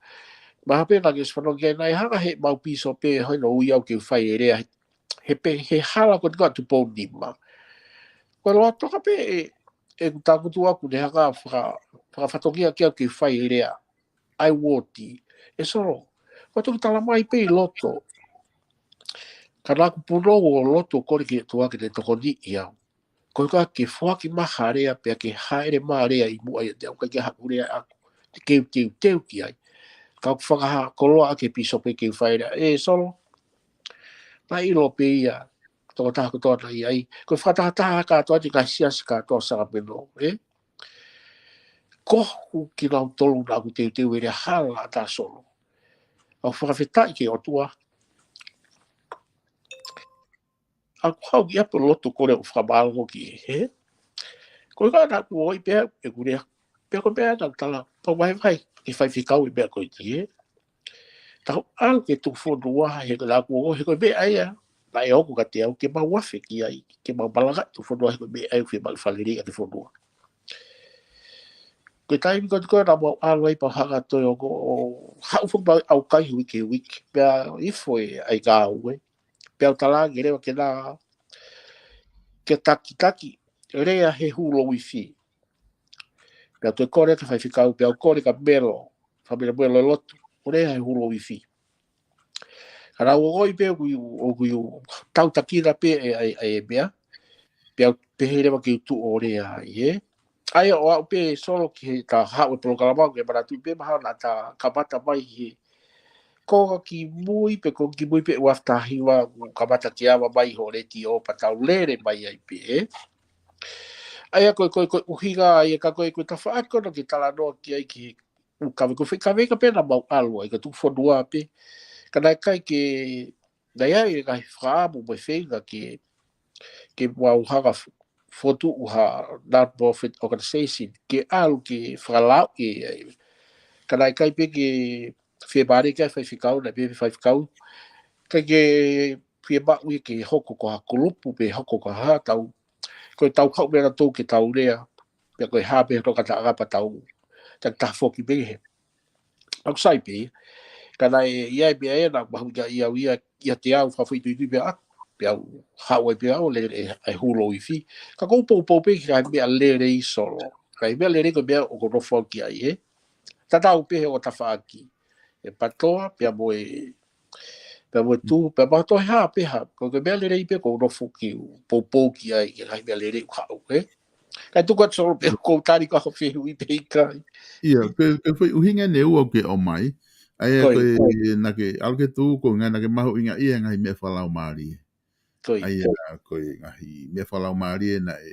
Mahalo pē naʻa ke ʻosi fanongo ki ai, naʻe hanga he mau pīsope hono ui au ke u fai e lea he, he pē, he hala ko eni ko ē ʻa Tupou Nima. Ko e loa toka pē ē, ʻeku tangutu ʻaku ne hanga faka-, fakafatongia ki au ke u fai e lea ʻa e uooti. ʻE Solo, ko e toki tala mai pē ʻi loto. Ka naʻa ku punou ʻo lotu ʻo kole ki he ʻOtua ke ne tokoniʻi au. Ko e ka ke foaki mai ha lea pea ke hāʻele mai e lea ʻi muʻa ʻiate au, ʻikai ke ʻi ai haʻaku lea ʻaʻaku te u teuteu ki ai. Ka ʻoku fakahā koloa ʻaki e pīsope ke u fai e lea. ʻE Solo, naʻe ʻilo pē ia, tokotaha kotoa naʻe ʻi ai. Ko e fakatahataha kātoa ʻa e ngaahi siasi kātoa ʻo Sacramento, ē? Ko hoku kinautolu naʻa ku teuteu e lea hala ʻa Solo. ʻOku ou fakafetaʻi ki he ʻOtua. ʻA ʻoku ou haʻu ki ʻapi ʻo lotu ʻo kole ʻo fakamālō ki he, ē? Ko e ka naʻa ku ʻosi pehē ʻeku lea. Pea ko e meʻa naʻa ku tala, pau vaivai, ke faifekau e meʻa ko eni, ē? Tau ʻalu ki he tuku fonua, he naʻa ku ʻosi, he ko e meʻa ia naʻe hoko kiate au, ke mau afe ki ai, ke mau malangaʻi e tuku fonua, he ko e meʻa ia ʻoku fiemaʻu ke fakalelei ʻaki e fonua. Ko e taimi ko ē naʻa mau ʻalu ai pea hanga ʻo toe ʻo, ʻo haʻu foki mau ʻaukai he uike, he uike. Pea ifo e ʻai ngāue. Pea u talaange leva ke na, ke takitaki lea he hūlou ifi. Pea u toe kole ki he faifekau, pea u kole kia Melo, Fakamelo Melo e lotu, ʻo lea he hūlou ifi. Ka naʻa ku ʻosi pē ʻoku ou, ʻoku ou tautakina pē e, e, e meʻa. Pea u pehē leva ke u tuʻu ʻo lea ai, ē? ʻA ia ʻo aʻu pē Solo ki he ta haʻu e polokalama, ke manatuʻi pē mahalo naʻa ta kamata mai he konga kimui pē, konga kimui pē ʻo e uaafe taha hiva, ʻo kamata ke ava mai hoʻo letiō pea tau lele mai ai pē, ē? ʻA ia ko e, ko e, ko e ʻuhinga, ʻa ia ka ko e, ko e tafaʻaki ko ē naʻa ke talanoa ki ai ki he ʻū kaveinga, ko e foʻi kaveinga pē naʻa mau ʻalu ai, ko e tuku fonua pē. Ka naʻe ʻikai ke, naʻe ʻi ai e ngaahi fakaʻamu mo e feinga ke, ke mau hanga ʻo f-, fokotuʻu ha non-profit organization, ke ʻalu ke fakalauʻi e, e, ka naʻe ʻikai pē ke fiemālie ki ai e faifekau, naʻe pehē ʻe he faifekau, ʻikai ke fiemaʻu ia ke hoko ko ha kulupu pe hoko ko ha tau, ko e tau haʻu pē nautolu ke tau lea, pea ko e hā pē hono ngataʻanga pea tau takitaha foki pē he. Naʻa ku sai pē ia. Ka naʻe ʻi ai e meʻa ia naʻa ku mahuʻingaʻia au ia ʻiate au fakafoʻituitui pē ʻaʻaku, pea u haʻu ai pē au lele e, e hulo ifi. Ka ʻoku ou poupou pē ki he ngaahi meʻa lelei Solo. Ngaahi meʻa lelei ko e meʻa ʻoku ou nofo au ki ai, ē. Tatau pē he ʻo tafaʻaki. E PTOA, pea mo e, pea mo e tu, pea mo e Tohi Hā, pea hā. Ko e meʻa lelei pē ʻoku ou nofo ki ai, poupou ki ai, ki he ngaahi meʻa lelei ʻoku haʻu, ē. Kae tuku atu Solo pē ʻoku ou tali ko e fehuʻi pe ʻikai. ʻIa, ko e, ko e foʻi ʻuhinga ʻeni ʻoku ke ʻomai. ʻA ia ko e, naʻa ke, ʻalu ke tu, ko e ʻuhinga naʻa ke mahuʻingaʻia e ngaahi meʻa fakalaumālie. ʻA ia ko e ngaahi meʻa fakalaumālie naʻe,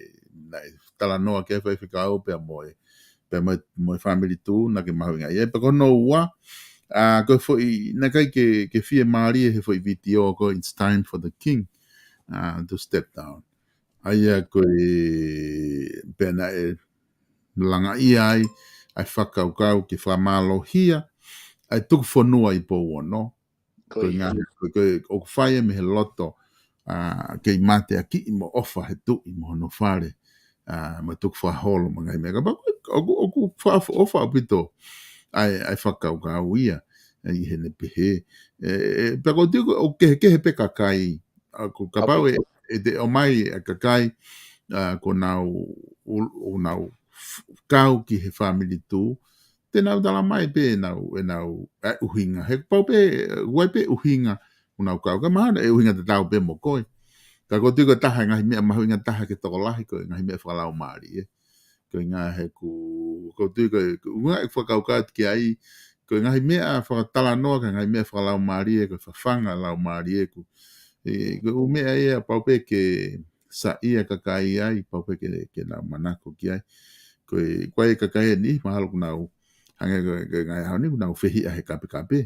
naʻe talanoa ki ai e faifekau pea mo e, pea mo e, mo e family tu, naʻa ke mahuʻingaʻia. Pea ko hono ua, ʻa, ko e foʻi, naʻe ʻikai ke, ke fiemālie he foʻi vitiō ko e It's Time for the King, uh, to Step Down. ʻA ia ko e, pea naʻe langaʻia ai ʻa e fakakaukau ke fakamālohia ʻa e tuku fonua ʻi Pouono. Ko e ngaahi, ko e, ko e, ʻoku fai ia mei he loto, ʻa, kei mateakiʻi mo ʻofa he tuʻi mo hono fale, ʻa, mo e tukufakaholo mo e ngaahi meʻa. Kapau ko e, ʻoku, ʻoku fakaʻofoʻofa ʻaupito ʻa e, ʻa e fakakaukau ia, ʻa ia ʻi heʻene pehē. ʻE, ʻe, pea ʻoku ou tui ʻoku kehekehe pē kakai, ʻa, ko e kapau ʻe, ʻe te ʻomai e kakai, ʻa, ʻoku nau, ʻo, ʻoku nau f-, kau ki he family tu, te nau tala mai pē ʻenau, ʻenau, ʻa e ʻuhinga. He pau pē, ʻoku ʻi ai pē ʻuhinga ʻoku nau kau. Ka mahalo ʻe ʻuhinga tatau pē mo koe. Ka ʻoku ou tui ko e taha e ngaahi meʻa mahuʻinga taha ki he tokolahi ko e ngaahi meʻa fakalaumālie. Ko e ʻuhinga he ʻoku, ʻoku ou tui ko e, ko e ʻuhinga e fakakaukau ki ai, ko e ngaahi meʻa fakatalanoa, ko e ngaahi meʻa fakalaumālie, ko e fafanga laumālie ʻoku, ʻe, ko e ʻū meʻa ia pau pē ke saiʻia e kakai ai, pau pē ke, ke nau manako ki ai. Ko e, ko e kakai ʻeni, mahalo ʻoku nau, hangē ko e, ko e ngaahi ʻaho ni, ʻoku nau fehiʻa he kapekape.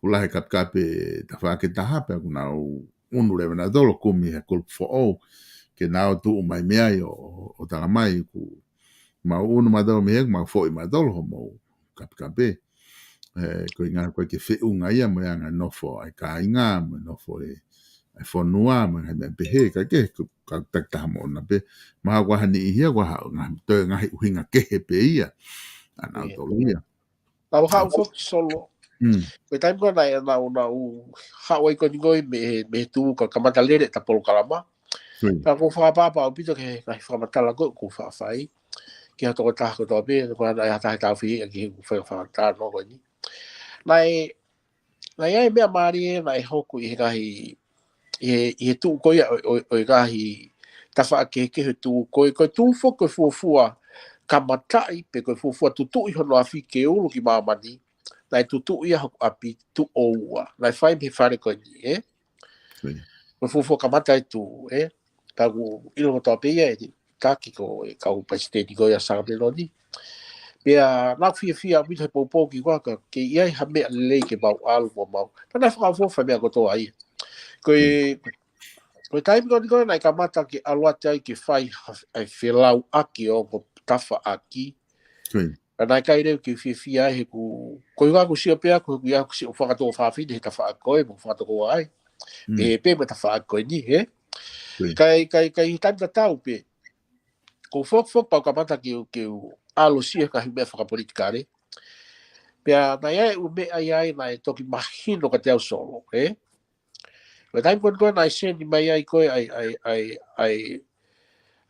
ʻOku lahi e kapekape tafaʻaki ʻe taha pea ʻoku nau ʻunu leva nautolu ʻo kumi ha kulupu foʻou. Ke nau tuʻu mai mei ai ʻo, ʻo, ʻo tala mai ʻoku mau ʻunu mautolu mei he, mau foʻi mautolu homou kapekape. ʻE, ko e ʻuhinga ko e ke feʻunga ia mo e anga e nofo ʻa e kāinga, mo e nofo e, ʻa e fonua, mo e ngaahi meʻa pehē, ka ke, ka, ka taki taha mo ʻona pē. Mahalo ʻoku ʻi ai ha niʻihi ia, ʻoku ʻi ai ha, ngaahi, toe ngaahi ʻuhinga kehe pē ia. ʻA nautolu ia. Naʻa ku haʻu foki Solo. Mm. Ko e taimi ko ē naʻe, naʻa ku, naʻa ku haʻu ai ko eni ko ē mei he, mei he tu ka kamata lele ʻeta polokalama. Naʻa ku fakapapau ʻaupito ki he ngaahi fakamatala ko ē ʻoku fai. Ki ha tokotaha kotoa pē, ko ena ʻe ha taha ʻe tāufi ia ki he ʻoku fai fakamatala ko eni. Naʻe, naʻe ʻi ai e meʻa mālie naʻe hoko ʻi he ngaahi, ʻi he, ʻi he tuʻu ko ia ʻo, ʻo, ʻo e ngaahi tafaʻaki kehekehe tu, ko e, ko e tu foki ko e fuofua kamataʻi, pe ko e fuofua tutuʻi hono afi ke ulu ki māmani, naʻe tutuʻi ia hoku ʻapi Tuʻoua. Naʻe fai mei he fale ko eni, ē? Ko e fuofua kamata e tu, ē? Ka ʻoku ʻilo kotoa pē ia ʻe taki ko e kau palesiteni ko ia ʻa Sakameloni. Pea naʻa ku fiefia ʻaupito he poupou ki ai ka ke ʻi ai ha meʻa lelei ke mau ʻalu mo mau. Pea naʻe fakaʻofoʻofa e meʻa kotoa ia. Ko e, ko e taimi ko eni ko ē naʻe kamata ke ʻalu atu ai ke fai ha, ʻa e felauʻaki ʻo e ongo tafaʻaki. Ka naʻe ʻikai leva ke fiefia ai he ʻoku, ko e ʻuhinga ʻoku sio pē au, ko e ʻuhinga ʻoku sio fakatō fafine he tafaʻaki ko ē, mo fakatō ai. Pehē pē mo e tafaʻaki ko eni, ē? Kai, kai, kai he taimi tatau pē. ʻOku ou foki foki pea u kamata ke, ke u ʻalu ʻo sio he ngaahi meʻa fakapolitikale. Pea naʻe ʻi ai e ʻū meʻa ia naʻe toki mahino kiate au Solo, ē? Ko e taimi ko ē naʻe seni mai ai ko ē ʻa e, ʻa e, ʻa e, ʻa e,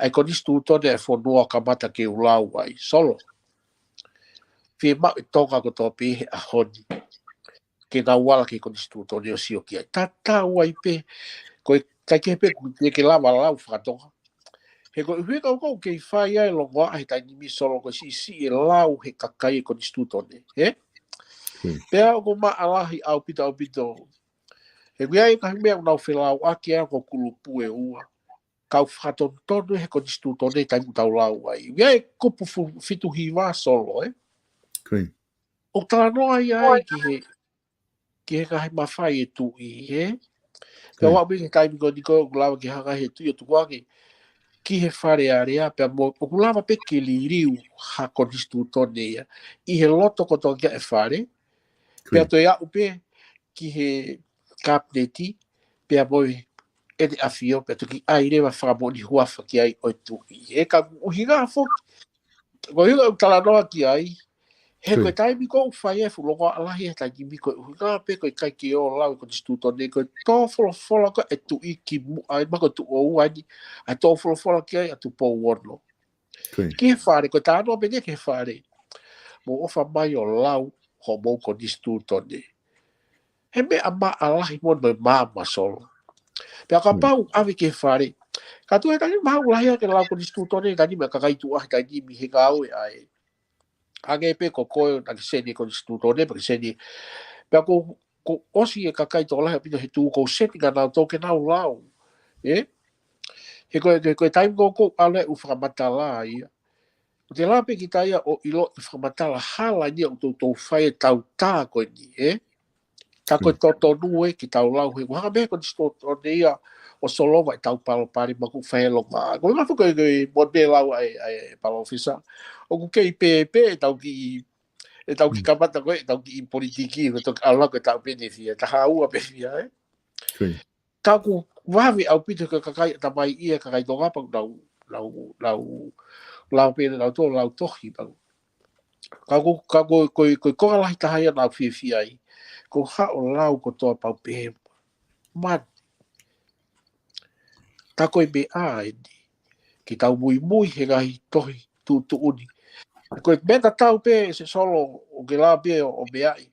ʻa e konisitūtone ʻa e fonua ʻo kamata ke u lau ai, Solo. Fiemaʻu e Tonga kotoa pē he ʻaho ni ke nau ala ki he konisitūtone ʻo sio ki ai. Tatau ai pē, ko e ʻikai ke pē ʻoku ke lava lau fakatonga. He ko e ʻuhinga ʻoku kei fai ai e longoaʻa he taimi ni Solo ko e siʻisiʻi e lau he kakai e konisitūtone, ē? Pea ʻoku maʻalahi ʻaupito, ʻaupito. He ʻoku ʻi ai e ngaahi meʻa ʻoku nau felauʻaki ai ko e kulupu ʻe ua. Kau fakatonutonu he konisitūtone he taimi ʻoku tau lau ai. ʻI ai e kupu fu-, fitu hiva Solo, ē? ʻOku talanoa ia ai ki he, ki he ngaahi mafai e tuʻi, ē? Pea ʻoku ʻi ai e taimi ko eni ko ē ʻoku lava ke hanga he tuʻi ʻo tukuange ki he Fale Alea, pea mo, ʻoku lava pē ke liliu ha konisitūtone ia. ʻI he loto kotoa ki ai e fale, pea toe aʻu pē ki he kapineti, pea mo e ʻEne ʻAfio, pea toki ʻai leva fakamoʻoni huafa ki ai ʻo e tuʻi. ʻE ka ʻuhinga foki, ko e ʻuhinga ʻoku talanoa ki ai, He ko e taimi ko ē ʻoku fai ai e fuʻu longoaʻa lahi he taimi ko ē, ʻuhinga pē ko e ʻikai ke ō lau e konisitūtone, ko e tō folofola ko ē ʻa e tuʻi ki muʻa, ʻa e mako tuʻo ua ni, ʻa e tō folofola ki ai ʻa Tupou Ono. Ki he fale, ko e talanoa pē ki he fale. Mou ʻofa mai ʻo lau hoʻomou konisitūtone. He meʻa maʻa lahi mo e maama, Solo. Pea kapau ʻave ki he fale, ka tuʻu he taimi maʻa lahi ʻa e lau konisitūtone, taimi meʻa kakai tuʻa he taimi he ngāue ʻa e. Hangē pē ko koe naʻa ke seni e konisitūtone, pea ke seni. Pea ko, ko ʻosi e kakai tokolahi ʻaupito he tuʻu, ko e seni kia nautolu ke nau lau. ʻE? He ko e, ko e, ko e taimi ko ē ʻoku ʻalu ai e ʻū fakamatala ia. ʻOku te lava pē kita ia ʻo ʻilo e fakamatala hala ni ʻoku toutou fai e tau tā ko eni, ʻe? Tā ko e totonu ē ke tau lau he, ʻoku hanga mei he konisitūtone ia ʻo solova e tau palopalema ʻoku fai he longoaʻa. Ko e ngaahi foʻi ko e, ko e mo e pē lau ʻa e, ʻa e palōfesa. ʻOku kei pē, pē ʻetau kiʻi, ʻetau kiʻi kamata ko ē, ʻetau kiʻi politiki, ko e toki ʻalu ko e tau pē ne fia, taha ua pē fia, ʻe? Ka ʻoku vave ʻaupito ki he kakai ʻatamai ia, kakai Tonga pea nau, nau, nau, lau pē nautolu, lau tohi pea. Ka ko, ka ko, ko, ko e konga lahi taha ia naʻa ku fiefia ai. Ko haʻo lau kotoa pau pē mani. Tā ko e meʻa eni. Ke tau muimui he ngaahi tohi tuʻutuʻuni. Ko e meʻa tatau pē ʻe Solo ʻoku ke lava pē ʻo, ʻo meaʻi.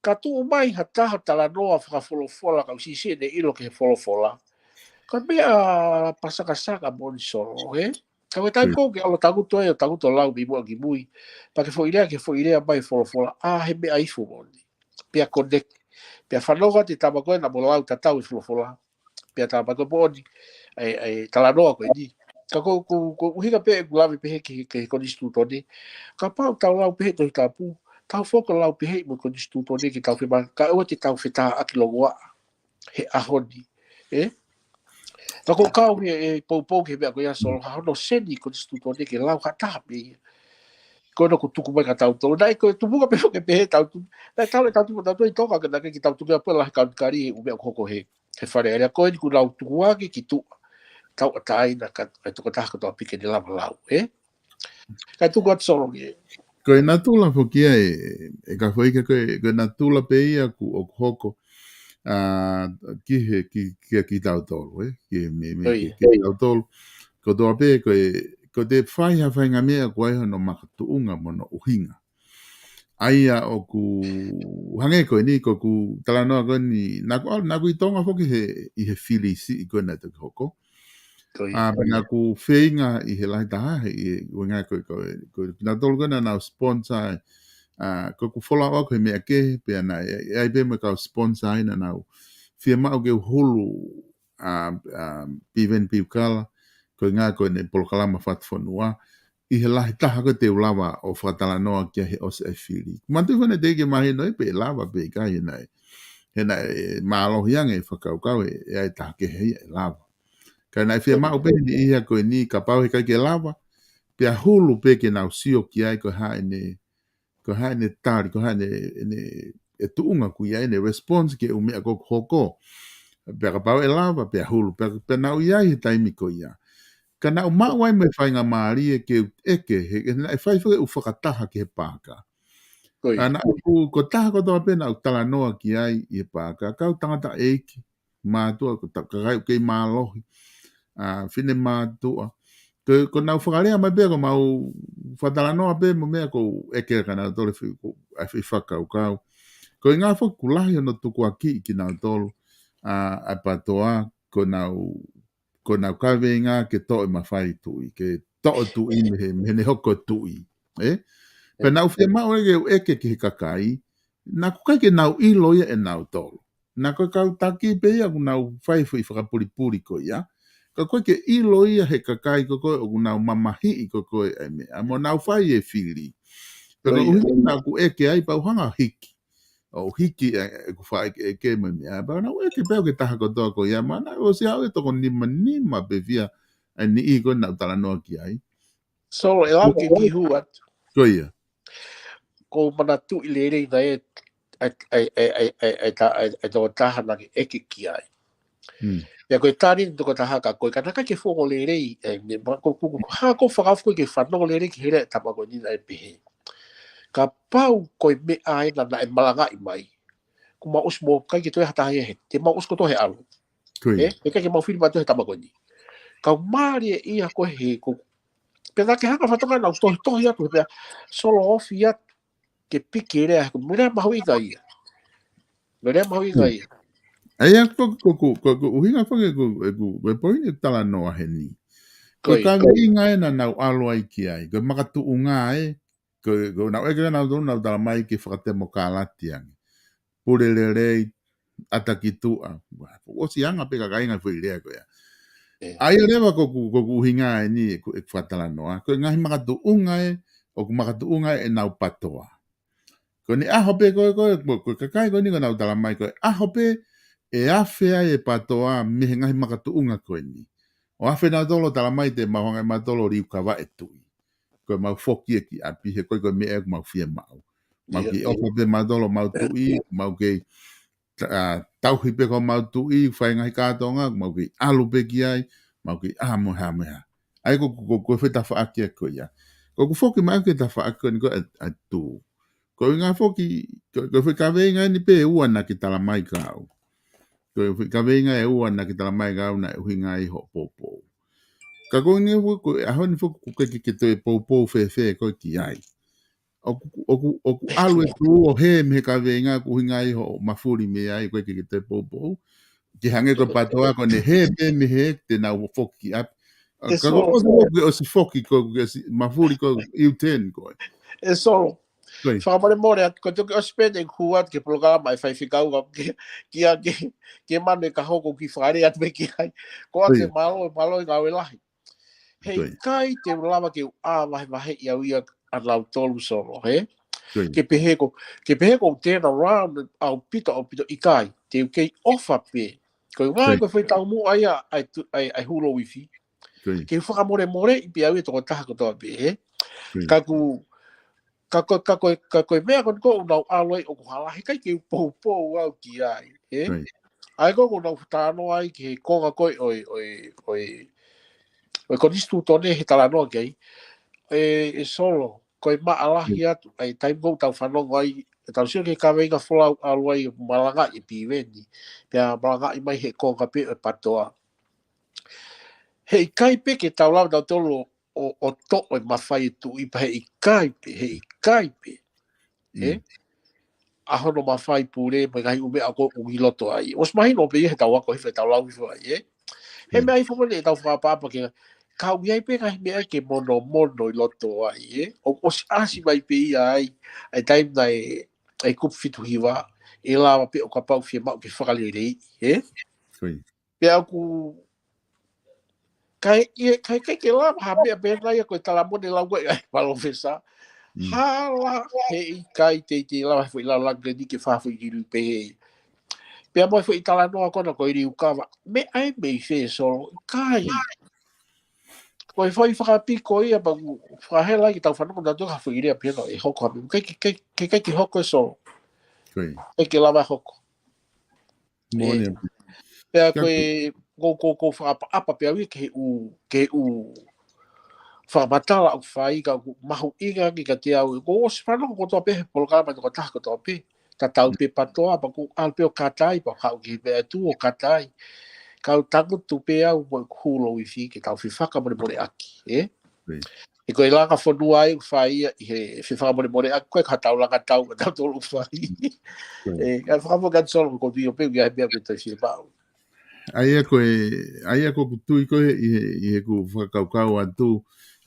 Ka tuʻu mai ha taha talanoa fakafolofola ka ʻoku siʻisiʻi ʻene ʻilo ki he folofola. Ko e meʻa pasakasaka moʻoni, Solo, ʻe? Ka ko e taimi ko ē ʻoku ke ʻalu ʻo tangutu ai ʻo tangutu ʻo lau mei muʻa ki mui. Pea ke foʻi lea, ke foʻi lea mai folofola. ʻA, he meʻa ifo moʻoni. Pea connect. Pea fanongo atu e tama ko ē naʻa mo lau tatau e folofola. Pea tala mai ko e moʻoni, ʻa e, ʻa e talanoa ko eni. Ka ko, ko, ko e ʻuhinga pē ʻeku lave pehē ki he, ki he konisitūtone. Kapau tau lau pehē Tohi Tapu, tau foki ʻo lau pehē mo e konisitūtone ke tau fema, kae ʻoua te tau fetāʻaki longoaʻa he ʻaho ni. ʻE? Ka ko e kau he, ʻe poupou ki he meʻa ko ia, Solo, ha hono seni konisitūtone ke lau ha taha pē ia. Ko ena ʻoku tuku mai kia tautolu. Naʻe ko e tupunga pē foki pehē tau tu. Naʻe tau, tau tupu, tau tupu ʻi Tonga ke naʻe ʻikai ke tau tuku ia pea lahi kaunti kari he ʻū meʻa ʻoku hoko he he Fale Alea ko eni kuo nau tukuange ki tuʻa. Tauʻatāina ka, ka tokotaha kotoa pē ke ne lava lau, ʻe? Kae tuku atu, Solo, ki he. Ko e natula foki ia ʻe, ʻe ka foʻi ka ko e, ko e natula pē ia ʻoku, ʻoku hoko, ʻa, ki he, ki, ki, ki tautolu, ʻe? Ki he, me, me, ki, ki tautolu. Kotoa pē, ko e, ko e te fai ha faʻahinga meʻa ʻoku ʻi ai hono makatuʻunga mo hono ʻuhinga. ʻA ia ʻoku hangē ko eni, ko ʻeku talanoa ko eni, naʻa ku, naʻa ku ʻi Tonga foki he, ʻi he fili siʻi ko ena naʻe toki hoko. ʻA, pea naʻa ku feinga ʻi he lahi taha, he, ʻi he, ʻuhinga ko, ko, ko, ko kinautolu ko ena naʻa nau sponsor, ʻa, ko ʻeku folau ʻaʻaku he meʻa kehe, pea naʻe, ʻe, ʻe ʻi ai pē mo e kau sponsor ʻi naʻa nau fiemaʻu ke u hulu, ʻa, ʻa, Piveni Piukala, ko e ʻuhinga ko ʻene polokalama fatufonua, ʻi he lahi taha ko ē te u lava ʻo fakatalanoa ki ai he ʻosi ʻa e fili. Manatuʻi foki naʻe teʻeki ke mahino ai pe ʻe lava pe ʻikai he naʻe. He naʻe mālohi ange e fakakaukau ʻe, ʻe ʻi ai e taha kehe ia ʻe lava. Ka naʻe fiemaʻu pē ʻe he niʻihi ko eni kapau he ʻikai ke lava, pea hulu pē ke nau sio ki ai ko e hā ʻene, ko e hā ʻene tali, ko e hā ʻene, ʻene, e tuʻunga ʻoku ʻi ai ʻene response ki he ʻū meʻa ʻoku hoko. Pea kapau ʻe lava, pea hulu, pea, pea nau ʻi ai he taimi ko ia. Ka naʻa ku maʻu ai mo e faingamālie ke u ʻeke, he, he naʻe fai foki e ʻū fakataha ki he paaka. ʻA naʻa ku, ko e taha kotoa pē naʻa ku talanoa ki ai ʻi he paaka, kau tangataʻeiki, mātuʻa, ko e ta-, kakai ʻoku kei mālohi, ʻa, fine mātuʻa. Ko, ko ʻenau fakalea mai pē ko ʻemau fakatalanoa pē mo e meʻa ʻoku ou ʻeke kia nautolu fi-, ko, ʻa e fi-, fakakaukau. Ko e ʻuhinga foki ʻoku lahi hono tukuakiʻi kinautolu, ʻa, ʻa e PTOA, ko ʻenau, ko ʻenau kaveinga ke toʻo e mafai tuʻi, ke toʻo tuʻi mei he, mei heʻene hoko tuʻi. ʻE? Pea naʻa ku fiemaʻu ke u ʻeke ki he kakai, naʻa ʻoku ʻikai ke nau ʻilo ia ʻe nautolu. Naʻa ko e kau taki pē ia ʻoku nau fai e foʻi fakapulipuli ko ia. Ka ʻoku ʻikai ke ʻilo ia he kakai ko ē ʻoku nau mamahiʻi ko ē ʻa e meʻa. Mo nau fai e fili. Pea ko e ʻuhinga naʻa ku ʻeke ai pea u hanga ʻo hiki. ʻO hiki ʻe, ʻeku faʻa ʻeke, ʻeke mo e meʻa. Pea naʻa ku ʻeke pē au ki he taha kotoa ko ia. Mo naʻe ʻosi aʻu e toko nima nima pē fia ʻa e niʻihi ko ē naʻa ku talanoa ki ai. Solo, ʻe lava ke u kiʻi hū atu. Ko ia. ʻOku ou manatuʻi lelei naʻe, ʻa e, ʻa e, ʻa e, ʻa e, ʻa e, ʻa e, ʻa e, ʻa e tokotaha naʻa ke ʻeke ki ai. Pea ko e tali ʻa e tokotaha kia koe, ka naʻe ʻikai ke fuʻu ongo lelei, ʻa e, ne, ma, ko, ko, ko, ha, ʻoku ou fakaʻofa ko ē ke fanongo lelei ki he lea ʻa e tama ko eni naʻe pehē. Kapau ko e meʻa ena naʻe malangaʻi mai, kuo mau ʻosi mo ʻikai ke toe ha taha ia he, te mau ʻosi kotoa he ʻalu. Ko ia. Ē, ʻikai ke mau fili mai toe he tama ko eni. Kau mālie ia ko e he, ko, pea naʻa ke hanga fatonga nau tohi, tohi atu he pea, solo ofi atu, ke piki lea, ko e lea mahuʻinga ia. Ko e lea mahuʻinga ia. ʻA ia ko, ko, ko, ko, ko e ʻuhinga foki ko, ko, ko e poini talanoa heni. Ko e Ko ia. kaveinga ena naʻa nau ʻalu ai ki ai. Ko e makatuʻunga ē, ko, ko naʻe ʻeke nautolu naʻa nau tala mai ke fakatemokalati ange. Pule lelei, ʻata ki tuʻa. Ua, ʻosi anga pē kakai ngaahi foʻi lea ko ia. ʻE. ʻA ia leva ko ʻeku, ko ʻeku ʻuhinga eni ʻeku, ʻeku fakatalanoa. Ko e ngaahi makatuʻunga ē, ʻoku makatuʻunga ʻenau PATOA. Ko ʻene ʻaho pē ko ē, ko ē, ko e, ko e kakai ko eni ko ʻenau tala mai ko e ʻaho pē ʻe afe ai e PATOA mei he ngaahi makatuʻunga ko eni. ʻO afe nautolu ʻo tala mai te mau hanga ʻe mautolu ʻo liukavaʻe tuʻi. Ko e mau foki ia ki ʻapi he ko e, ko e meʻa ʻoku mau fiemaʻu. Mau Ia, kei ia. ʻofa pē mautolu ʻo mau tuʻi, mau kei ta-, ʻa, tauhi pē ko mau tuʻi, fai ngaahi kātoanga, mau kei ʻalu pē ki ai, mau kei ʻā mo e hā mo e hā. ʻA ia ko, ko, ko, ko e foʻi tafaʻaki ko ia. Ko ʻeku foki mai ki he tafaʻaki ko eni ko e ʻa, ʻa Tū. Ko e ʻuhinga foki, ko, ko e foʻi kaveinga eni pē ʻe ua naʻa ke tala mai kia au. Ko e foʻi kaveinga ʻe ua naʻa ke tala mai kia au naʻe ʻuhinga ai hoʻo poupou. Ka ko eni foki, ko e ʻaho ni foki ʻoku ʻikai ke, ke toe poupou fēfē koe ki ai. ʻOku, ʻoku, ʻoku ʻalu e Tū ʻo hē mei he kaveinga ʻoku ʻuhinga ai hoʻo mafuli mei ai, ʻoku ʻikai ke, ke toe poupou. Ke hangē ko e PATOA ko ʻene hē pē mei hē te nau foki ki ʻapi. ʻE Ka ko Solo. ʻosi foki, ʻosi foki ko, ke ʻosi mafuli ko U ten ko ē. ʻE Solo. Ko ia. Fakamolemole atu, ko e toki ʻosi pē ʻeku hū atu ki he polokalama ʻa e faifekau ka ke, kia ke, ke manu e ka hoko ki fakalea atu pē ki ai. Ko Ko ʻoatu ia. e mālō, mālō e ngāue lahi. He Ko ia. ʻikai te u lava ke u ʻā vahevaheʻi au ia ʻa nautolu Solo, hē? Ko ia. Ke pehē ko, ke pehē ko e turn around ʻaupito, ʻaupito ʻikai. Te u kei ʻofa pē. Ko e ʻuhinga Ko ia. ko e foʻi taumuʻa ia ʻa e Tu-, ʻa e, ʻa e Hulou Ifi. Ko ia. Ke u fakamolemoleʻi pē au ia tokotaha kotoa pē, hē? Ko ia. Ka ʻoku, ka ko, ka ko, ka ko e meʻa ko eni ko ʻoku nau ʻalu ai ʻoku hala, he ʻikai ke u poupou au ki ai, hē? Ko ia. ʻA ia ko ʻoku nau talanoa ai ki he konga ko ē ʻo e, ʻo e, ʻo e, ʻo e konisitūtone he talanoa ki ai. ʻE, ʻe Solo, ko e maʻalahi Mm. atu, ʻa e taimi ko ē ʻoku tau fanongo ai, ʻe tau sio ki he kaveinga folau ʻalu ai malangaʻi e Piveni, pea malangaʻi mai he konga pē ʻo e PATOA. He ʻikai pē ke tau lava nautolu ʻo, ʻo toʻo e mafai e tuʻi pea he ʻikai pē, he ʻikai pē. Ē? Mm. ʻA hono mafai pule, mo e ngaahi ʻū meʻa ko ē ʻoku ʻi loto ai. ʻOsi mahino pē ia he tau ako hifo, he tau lau hifo ai, ē? He Mm. meʻa hifo mo ʻetau fakaʻapaʻapa ke, ka ʻoku ʻi ai pē ngaahi meʻa ke monomono ʻi loto ai, ē? ʻO, ʻosi ʻasi mai pē ia ai, ʻa e taimi naʻe, ʻa e kupu fitu hiva, ʻe lava pē ʻo kapau fiemaʻu ke fakaleleiʻi, ē? Ko ia. Pea ʻoku, ka e, ʻi, ka e ʻikai ke lava ha meʻa pehē nai ia ko e tala mone lau ko ē ʻa e palōfesa. Mm. Hala he ʻikai te, te lava he foʻi lau langi ni ke fai ha foʻi liliu pehē. Pea mo e foʻi talanoa ko ena ko e liukava. Meʻa ē mei fē Solo, ʻikai. Ko e foʻi fakapiko ia pea ʻoku fakahela ai ke tau fanongo nautolu ha foʻi lea pehē nai ʻe hoko ha meʻa. ʻIkai ke, ke, ke, ʻikai ke hoko ē Solo. Ko ia. ʻIkai ke lava hoko. Moʻoni ʻaupito. Pea Ka ko e, ko, ko, ko fakaʻapaʻapa pē au ia ki he ʻū, ki he ʻū fakamatala ʻoku fai ka ʻoku mahuʻinga ange kiate au. Kuo ʻosi fanongo kotoa pē he polokalama tokotaha kotoa pē. Tatau pē PATOA, pea ʻoku ʻalu pē ʻo kata ai, pea haʻu ki he meʻa ʻe Tū ʻo kata ai. Kau tangutu pē au mo ʻeku Hulou Ifi ke tau fefakamolemoleʻaki, ē? Right. He ko e langa fonua ʻoku fai ia ʻi he fefakamolemoleʻaki ko ē ka tau langa tau, ka tau tolu fai. Right. Ē, ka fakamoka atu Solo ko e vio pē ia he meʻa ko e tai fiemaʻu. ʻA ia ko e, ʻa ia ko ʻeku tui ko ē ʻi he, ʻi heʻeku fakakaukau atu.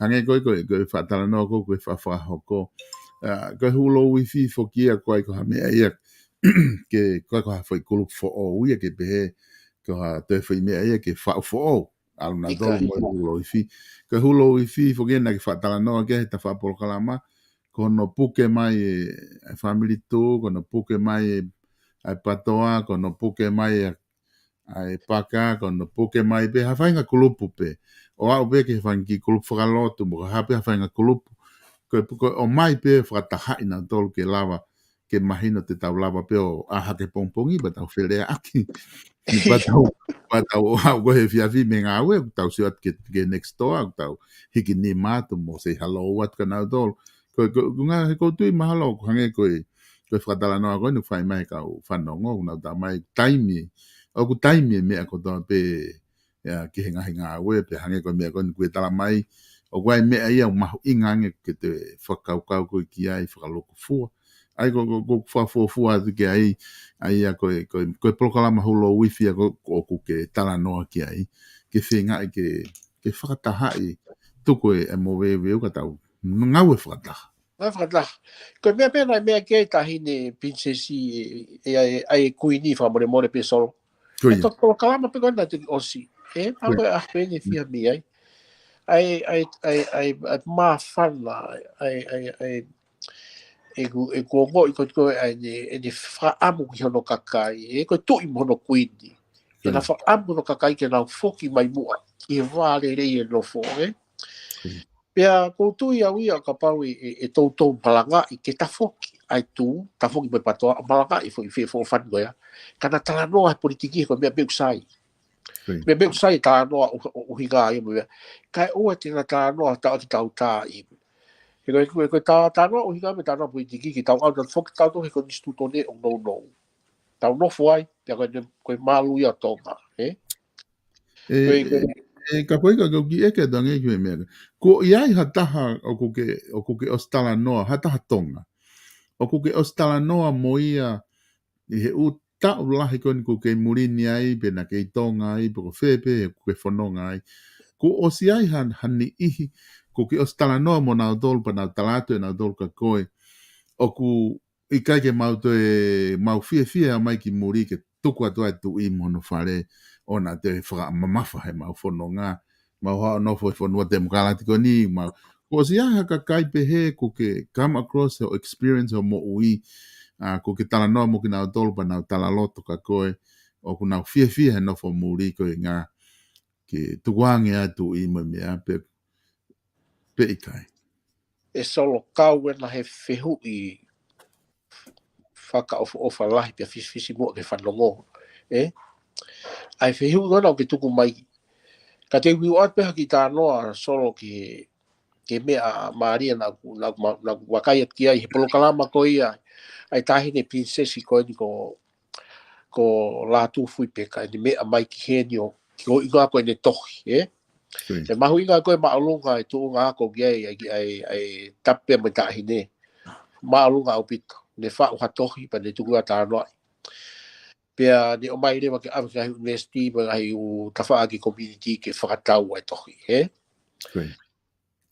Hangē ko e, ko e, ko e fakatalanoa ko ē, ko e fa-, fakahoko. ʻA, ko e Hulou Ifi foki ia ko e ko ha meʻa ia. Ke, ko e ko ha foʻi kulupu foʻou ia ke pehē, ko ha toe foʻi meʻa ia ke faʻu foʻou. ʻAlu nautolu ʻIkai. mo e Hulou Ifi. Ko e Hulou Ifi foki naʻa ke fakatalanoa ki ai he ta fakapolokalama. Ko hono puke mai e, e fāmili Tū, ko hono puke mai e, e PATOA, ko hono puke mai e, e Paka, ko hono puke mai pē, ha faʻahinga kulupu pē. ʻO aʻu pē ki he faʻahinga kiʻi kulupu fakalotu, mo ha pē ha faʻahinga kulupu. Ko e, ko e ʻomai pē fakatahaʻi nautolu ke lava ke mahino te tau lava pē ʻo ʻā hake pongipongi, pea tau feleaʻaki. Pea tau, pea tau ʻalu ko ē he efiafi mei he ngāue, tau sio atu ki he, ki he next door, tau hiki nima atu mo say hello atu kia nautolu. Ko, ko, ko ngā he ʻoku ou tui mahalo ʻoku hangē ko e, ko e fakatalanoa ko eni ʻoku fai mai he kau fanongo, ʻoku nau tā mai taimi, ʻoku taimi e meʻa kotoa pē, ʻa, ki he ngaahi ngāue, pea hangē ko e meʻa ko eni kuo tala mai, ʻoku ʻi ai e meʻa ia ʻoku mahuʻinga ange ke te fakakaukau koe ki ai, fakalūkufua. ʻA ia ko, ko, ko e fakafuofua atu ki ai, ʻa ia ko e, ko e, ko e polokalama Hulu ʻo e Uifi ia ko, ko ʻoku ke talanoa ki ai, ke feingaʻi ke, ke fakatahaʻi, tuku e, e moveuveu ka tau ngāue fakataha. Ngāue fakataha. Ko e meʻa pē naʻe meʻa ki ai e Taʻahine Pilinisesi ʻa e, ʻa e, ʻa e Kuini fakamolemole pē Solo. Ko ia. Ko e polokalama pē ko ena naʻe toki ʻosi. ʻE, pea ko e ʻaho pē eni ʻe fiha mei ai. ʻA e, ʻa e, ʻa e, ʻa e, ʻa e māfana, ʻa e, ʻa e, ʻa e, ʻeku, ʻeku ongoʻi ko e, ko e, ʻa ʻene, ʻene fakaʻamu ki hono kakai, ʻe, ko e tuʻi mo hono kuini. Ke na fakaʻamu hono kakai ke nau foki mai muʻa ki he vā lelei ʻe nofo, ʻe. Pea ʻoku ou tui au ia kapau ʻe, ʻe, ʻe toutou malangaʻi ke tafoki ʻa e Tuʻi, tafoki mo e PATOA, malangaʻi foʻi feʻofoʻofani ko ia. Ka na talanoa he politiki he ko e meʻa pē ʻoku sai. Meʻa pē ʻoku sai talanoa ʻo, ʻo, ʻuhinga ia mo e meʻa. Kae ʻoua te na talanoa tau ʻaki tau tā i. He ko e, ko e, ko e tā, talanoa ʻuhinga mo e talanoa politiki ke tau ʻalu atu foki tau tō he konisitūtone ʻo nounou. Tau nofo ai, pea ko e, ko e malu ia ʻo Tonga, ʻe? ʻE, ko e, ko e, ʻe, ka ko e ka, ka u kiʻi ʻeke atu ange ki he meʻa. Kuo ʻi ai ha taha ʻoku ke, ʻoku ke ʻosi talanoa, ha taha Tonga. ʻOku ke ʻosi talanoa mo ia ʻi he ʻū taʻu lahi ko eni ʻoku ke muli ni ai, pe naʻa ke ʻi Tonga ai, pe ko fē pē ʻoku ke fononga ai. Kuo ʻosi ai ha, ha niʻihi, ʻoku ke ʻosi talanoa mo nautolu, pea nau tala atu ʻe nautolu kia koe. ʻOku ʻikai ke mau toe, mau fiefia mai ki muli ke tuku atu ai e Tuʻi mo hono fale ʻo na te fakamamafa he mau fononga, mau haʻu ʻo nofo he fonua temokalati ko eni, mau. Kuo ʻosi ai ha kakai pehē ʻoku ke come across ho experience ʻo moʻui, ʻa, ʻoku ke talanoa mo kinautolu pea nau talaloto kia koe, ʻoku nau fiefia he nofo muli ko e ngā ke tukuange atu ʻi mo e meʻa pe, pe ʻikai. ʻE Solo, kau ena he fehuʻi fakaʻofoʻofa lahi pea fisifisimuʻa ke fanongo, ʻe? ʻA e fehuʻi ko ena ʻoku ke tuku mai. Ka te u ʻoatu pē ha kiʻi talanoa Solo ki he, ki he meʻa mālie naʻa ku, naʻa ku, naʻa ku vakai atu ki ai he polokalama ko ia ʻa e Taʻahine Pilinisesi ko eni ko, ko Lātūfuipeka, ʻene meʻa mai ki heni ʻo, ki hoʻo ʻuhinga ko ʻene tohi, ʻe? He mahuʻinga ko e māʻolunga e tuʻunga ako ki ai, ʻa e, ʻa e, ʻa e tapu pē mo e taʻahine. Māʻolunga ʻaupito. Ne faʻu ha tohi, pea ne tuku ʻa talanoaʻi. Pea ne ʻomai leva ke ʻave ki he ngaahi university, mo e ngaahi ʻū tafaʻaki community ke fakatau ʻa e tohi, ʻe?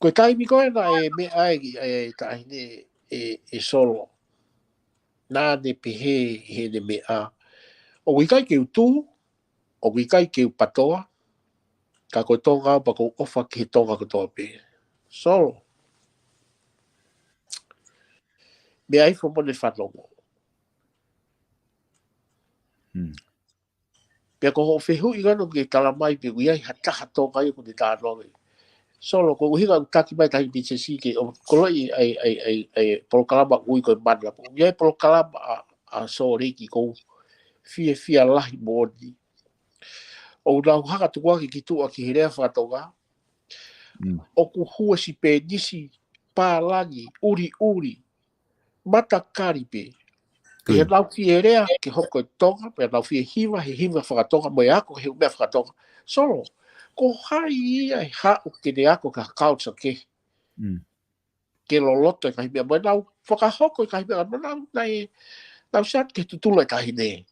Ko e taimi ko ena ʻe meʻa ai ki, ʻe taʻahine ʻe, ʻe Solo. Naʻa ne pehē ʻi heʻene meʻa. ʻOku ʻikai ke u tuʻu, ʻoku ʻikai ke u PATOA, ka ko Tonga au pea ʻoku ou ʻofa ki he Tonga kotoa pē. Solo. Meʻa ifo mo ne fanongo. Pea ko hoʻo fehuʻi ko ena ʻoku ke tala mai pē ʻoku ʻi ai ha taha Tonga ia ʻoku ne talanoa ki ai. Solo, ko e ʻuhinga ʻoku taki mai Taʻahine Pilinisesi ke ʻo koloaʻi ʻa e, ʻa e, ʻa e, ʻa e polokalama ʻoku ui ko e Mana. ʻOku ʻi ai e polokalama ʻa, ʻa Sōleki ʻoku ou fiefia lahi moʻoni. ʻOku nau hanga tukuange ki tuʻa ki he lea faka-Tonga. ʻOku hū ʻa Sipēnisi, pālangi, ʻuliʻuli, matakali pē. Ko ia. He nau fie lea ke hoko e Tonga, pea nau fie hiva he hiva faka-Tonga, mo e ako he meʻa faka-Tonga. Solo, ko hai ia ʻe haʻu ke ne ako ki ha culture kehe? Ke loloto e ngaahi meʻa, mo nau fakahoko e ngaahi meʻa, mo nau, nau, nau sat ke tutula e taʻahine.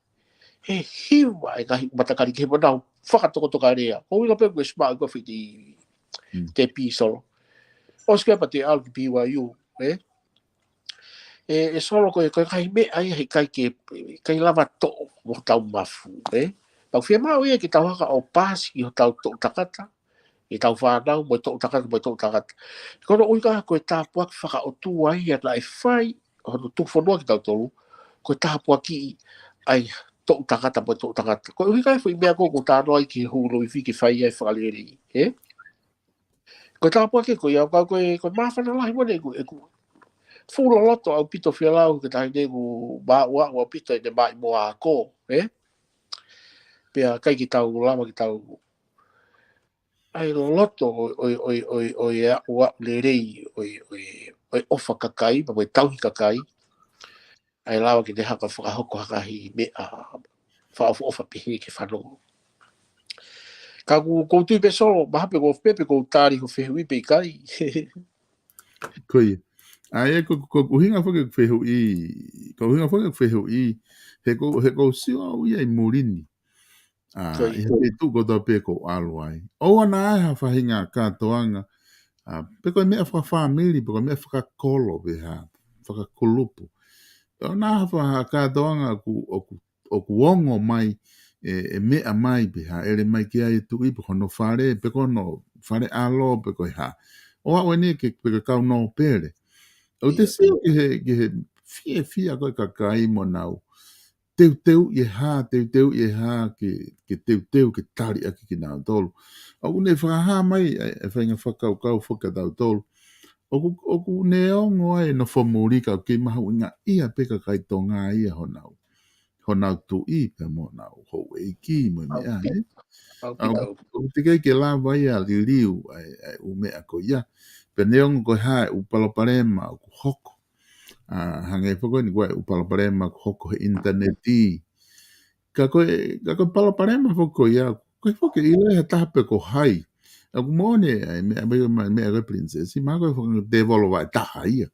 He hiva e ngaahi matakali kehe mo nau fakatokotokalea. Ko e ʻuhinga pē ʻoku ʻe smart ko e fiti te pi Solo. ʻOsi ko ia pea te ʻalu ki B Y U, ʻe? ʻE, ʻe Solo ko e, ko e ngaahi meʻa ia he ʻikai ke, ʻikai lava toʻo mo hotau mafu, ʻe? Tau fiemaʻu ia ke tau hanga ʻo paasi ki hotau toʻu tangata, ʻi hotau fānau, mo e toʻu tangata, mo e toʻu tangata. Ko hono ʻuhinga ko e tāpuaki fakaʻotua ia naʻe fai, hono tuku fonua kitautolu, ko e tāpuaki ʻa e toʻu tangata, mo e toʻu tangata. Ko e ʻuhinga e foʻi meʻa ko ē ʻoku ou talanoa ai ki he Hulu ʻo e Uifi ke fai ai e fakalelei, ʻe? Ko e tāpuaki ko ia, ka ko e, ko e māfana lahi mo ʻeku, ʻeku fuʻu loloto ʻaupito fielau ki he taʻahine ʻoku māʻuaʻu ʻaupito ʻene maʻimoa ako, ʻe? Pea ʻikai ke tau lava ke tau ʻai loloto ʻo, ʻo, ʻo, ʻo, ʻo e aʻuaʻu lelei ʻo, ʻo, ʻo e ʻofa kakai, pea mo e tauhi kakai, ʻa e lava ke ne hanga fakahoko ha ngaahi meʻa fakaʻofoʻofa pehē ke fanongo. Ka ʻoku, ʻoku ou tui pē Solo, mahalo pē ʻoku ou pepe ʻoku ou tali hoʻo fehuʻi pe ʻikai. Ko ia. ʻA ia ko, ko, ko e ʻuhinga foki ʻeku fehuʻi, ko e ʻuhinga foki ʻeku fehuʻi, he ʻoku, he ʻoku ou sio au ia ʻi muli ni. ʻA, ʻi he feituʻu kotoa pē ʻoku ou ʻalu ai. ʻOua naʻa ʻi ai ha faʻahinga kātoanga, ʻa, pe ko e meʻa fakafāmili, pe ko e meʻa fakakolo, pe ha fakakulupu. ʻOua naʻa ʻi ai ha faʻahinga kātoanga ʻoku, ʻoku, ʻoku ongo mai, ʻe, ʻe meʻa mai, pe hāʻele mai ki ai e tuʻi, pe ko hono fale, pe ko hono fale ʻalo, pe ko e hā. ʻO aʻu eni ke, pe ko e kau nōpele. ʻOku te sio ki he, ki he fiefia ko ē kakai mo nau teuteu ʻi he hā, teuteu ʻi he hā, ke, ke teuteu, ke tali ʻaki kinautolu. ʻOku ne fakahā mai, ʻa e, ʻa e faʻahinga fakakaukau fakatautolu. ʻOku, ʻoku ne ongo ai e nofo muli ka ʻoku kei mahuʻingaʻia pē kakai Tonga ia honau, honau tuʻi pea mo honau houʻeiki mo e meʻa, ʻe? ʻOku teʻeki ke lava ia liliu ʻa e, ʻa e ʻū meʻa ko ia. Pea neongo ko e hā e ʻū palopalema ʻoku hoko. ʻA, hangē foki ko eni ko e ʻū palopalema ʻoku hoko he ʻinitaneti. Ka ko e, ka ko e palopalema foki ko ia, ko e foki ʻilo ʻe ha taha pe ko hai. ʻOku moʻoni ʻa e meʻa, meʻa, meʻa, meʻa ko e princess, mahalo ko e fakatēvolo vaʻe taha ia.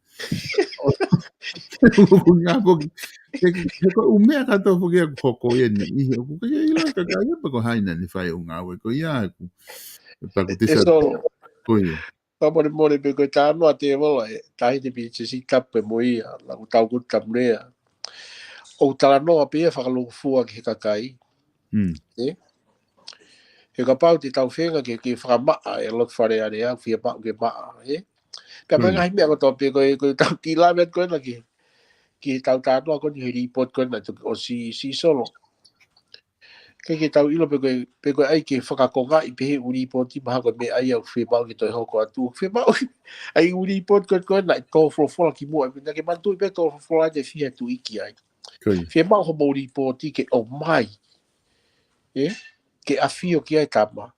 ʻOku ngā foki, he, he ko e ʻū meʻa kātoa foki ʻoku hoko ia ni, ʻi he ʻoku ʻikai ke ʻilo ʻe kakai ia pe ko hai naʻa ne fai e ʻū ngāue ko ia, ʻoku, ʻoku te ʻe sa-, Solo. Ko ia. Fakamolemole pē ko e talanoa tēvolo ē, tahi te pi te si tapu pē mo ia, la ko tau ko tamu lea. ʻOku talanoa pē ia fakalūkufua ki he kakai. Mm. ʻE? He kapau te tau feinga ke, ke fakamaʻa e lotu Fale Alea, fiemaʻu ke maʻa, ē? Pea mo e ngaahi meʻa kotoa pē ko e, ko e tau ki lave atu ko ena ki, ki he tau talanoa ko eni he report ko ena toki ʻosi, si Solo. ʻIkai ke tau ʻilo pe ko e, pe ko e ʻai ke fakakongaʻi pē he ʻū report mahalo ko e meʻa ia ʻoku fiemaʻu ke toe hoko atu. Fiemaʻu ʻai ʻū report ko ē, ko ē naʻe tō folofola ki muʻa, naʻa ke manatuʻi pē tō folofola te fie tuʻu ki ai. Ko ia. Fiemaʻu hoʻomou report ke ʻomai. ʻE? Ke ʻafio ki ai tama.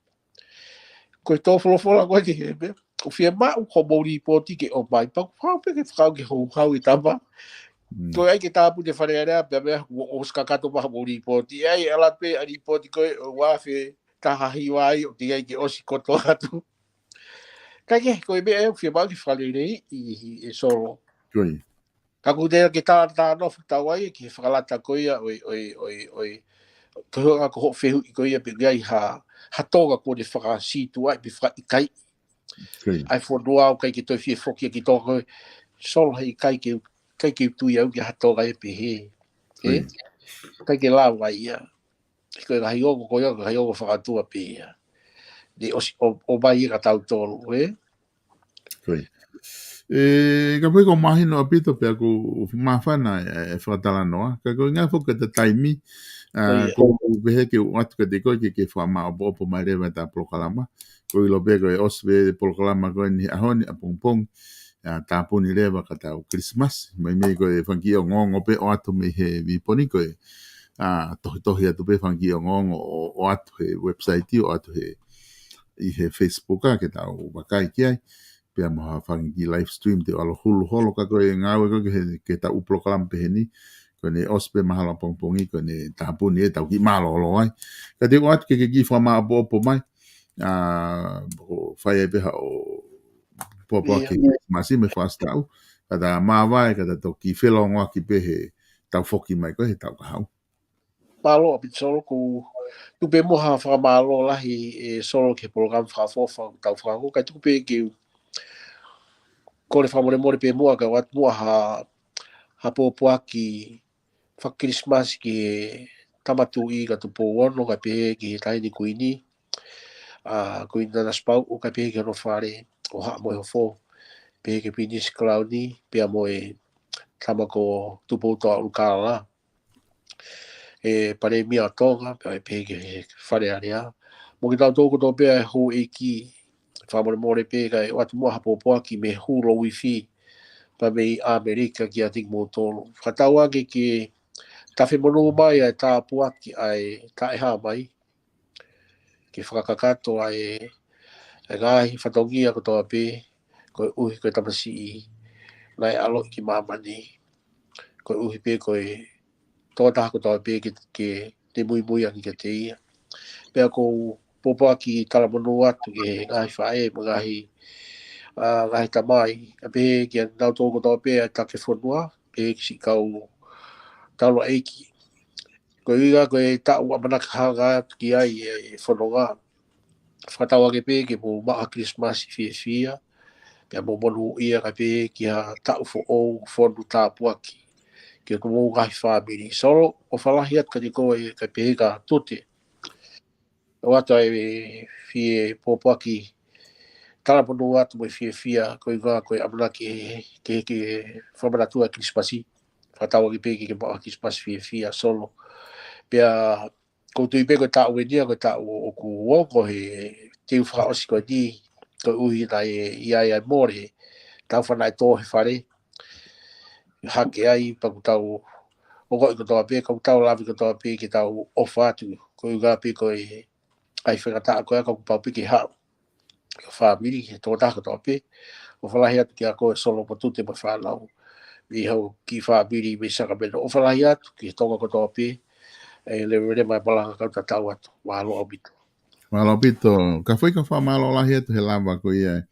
Ko e tō folofola ko ē te he meʻa. ʻOku fiemaʻu hoʻomou report ke ʻomai. Pea ʻoku hau pē ke fakau ke houhau e tama. Mm. Ko e ʻai ke tāpuni e Fale Alea, pea meʻa, ʻo, ʻosi kakato maha hoʻomou report. ʻE ʻai, ʻe ala pē ʻa e report ko ē, ʻo ua fe, taha hiva ai, ʻo te ʻai ke ʻosi koto atu. Ka ke, ko e meʻa ʻe fiemaʻu ke fakaleleiʻi, ʻe Solo. Ko ia. Ka ʻoku te ke tā, tā nofu tau ai, ki he fakalata ko ia, ʻoi, ʻoi, ʻoi, ʻoi. Ko hoʻo, ko hoʻo fehuʻi ko ia, pe ʻoku ʻi ai ha, ha Tonga ʻoku ne fakasītuʻaʻi, pe fakaʻikaiʻi. Ko ia. ʻA e fonua ʻoku ʻikai ke toe fie foki ki Tonga ko ē. Solo he ʻikai ke, ʻikai ke u tui au ki ha Tonga ʻe pehē. Ko ia. ʻE? ʻIkai ke lava ia. Ko e ngaahi ongo ko ia, ko e ngaahi ongo fakaʻotua pē ia. Ne ʻosi ʻo, ʻomai ia kia tautolu, ē? Ko ia. ʻE, ka poi ko mahino ʻaupito pea ʻoku māfana e, e fakatalanoa. Ka ko e ngaahi foki ta taimi, ʻa, ko ia. ʻOku ou pehē ke u ʻoatu kiate koe ke, ke fakamāʻopoʻopo mai leva ʻeta polokalama. Ko e ʻilo pē ko e ʻosi pē polokalama ko eni ʻaho ni ʻapongipongi. ʻA, tāpuni leva ka tau Christmas. Meimei ko e fanga kiʻi ongoongo pē ʻoatu mei he viponi ko e, ʻa, tohitohi atu pē fanga kiʻi ongoongo ʻo, ʻoatu he website, ʻoatu he, ʻi he Facebook ʻa ke tau vakai ki ai. Pea mo ha fanga kiʻi live stream te u ʻalu hulu holo ka ko e ngāue ko ē ke, ke tau polokalama pehē ni. Ko ʻene ʻosi pē mahalo ʻapongipongi, ko ʻene tāpuni ʻe tau kiʻi mālōlō ai. Ka te u ʻoatu ke, ke kiʻi fakamāʻopoʻopo mai. ʻA, ʻo fai ai pē haʻo pōpoaki Christmas mo e fakaʻosi taʻu. Ka ta māvae, ka ta toki felōngoaki pē he tau foki mai ko ē he taʻu ka haʻu. Mālō ʻaupito Solo, ʻoku tuku pē muʻa ha fakamālō lahi ʻe Solo ki he polokalama fakaʻofoʻofa ʻoku tau fakahoko, ka tuku pē ke u kole fakamolemole pē muʻa ka u ʻoatu muʻa ha, ha pōpoaki faka-Christmas ki he Tama Tuʻi ko Tupou Ono, kae pehē ki he Taʻahine Kuini, ʻa, Kuini Nanasipauʻu, kae pehē ki hono fale ʻo Haʻa Moheofo, pehē ki he Pilinisi Kalauni, pea mo e tama ko Tupoutoʻa ʻUlukālala. ʻE Palēmia ʻo Tonga, pea pehē ki he Fale Alea. Mo kitautolu kotoa pē ʻa e houʻeiki, fakamolemole pē kae ʻoatu muʻa ha pōpoaki mei he Hulu Wi-Fi, pea mei ʻAmelika kiate kimoutolu. Fakatauange ke ta femonū mai ʻa e tāpuaki ʻa e taʻehāmai. Ke fakakakato ʻa e, ʻa e ngaahi fatongia kotoa pē, koeʻuhi ko e tamasiʻi naʻe ʻaloʻi ki māmani. Koeʻuhi pē ko e tokotaha kotoa pē ke, ke te muimui ange kiate ia. Pea ʻoku ou pōpoaki talamonū atu ki he ngaahi faʻē mo e ngaahi, ʻa, ngaahi tamai, ʻa, pehē kia nautolu kotoa pē ʻa e takefonua, pehē ki siʻi kau taulaʻeiki. Ko ia ko e taʻu ʻamanaki hanga atu ki ai e fononga. Fakatauange pē ke mou maʻu ha Kilisimasi fiefia, pea mou monūʻia kae pehē ki ha taʻu foʻou fonu tāpuaki ki homou ngaahi fāmili. Solo, ʻofa lahi atu kiate koe kae pehē kia Tute. ʻOatu e fie pōpoaki talamonū atu mo e fiefia, ko ia ko e ʻamanaki ke, ke, ke fakamanatua Kilisimasi. Fakatauange pē ke, ke maʻu ha Kilisimasi fiefia, Solo. Pea ʻoku ou tui pē ko e taʻu eni ia, ko e taʻu ʻoku ongo he teu fakaʻosi ko eni, koeʻuhi naʻe ʻi ai ʻa e mole, tau fana e tō he fale, hake ai, pea ʻoku tau ongoʻi kotoa pē, ʻoku tau lave kotoa pē ke tau ʻofa atu, ko ia pē ko e ʻai fengataʻa ko ia, ʻoku pau pē ke haʻu ki ho fāmili, he tokotaha kotoa pē. ʻOfa lahi atu kia koe Solo mo Tute mo e fānau. Mei hau ki fāmili mei Sacramento. ʻOfa lahi atu ki he Tonga kotoa pē. ʻE leveleva e malanga kau tatau atu. Mālō ʻaupito. Mālō ʻaupito. Kafoika, fakamālō lahi atu he lava ko ia e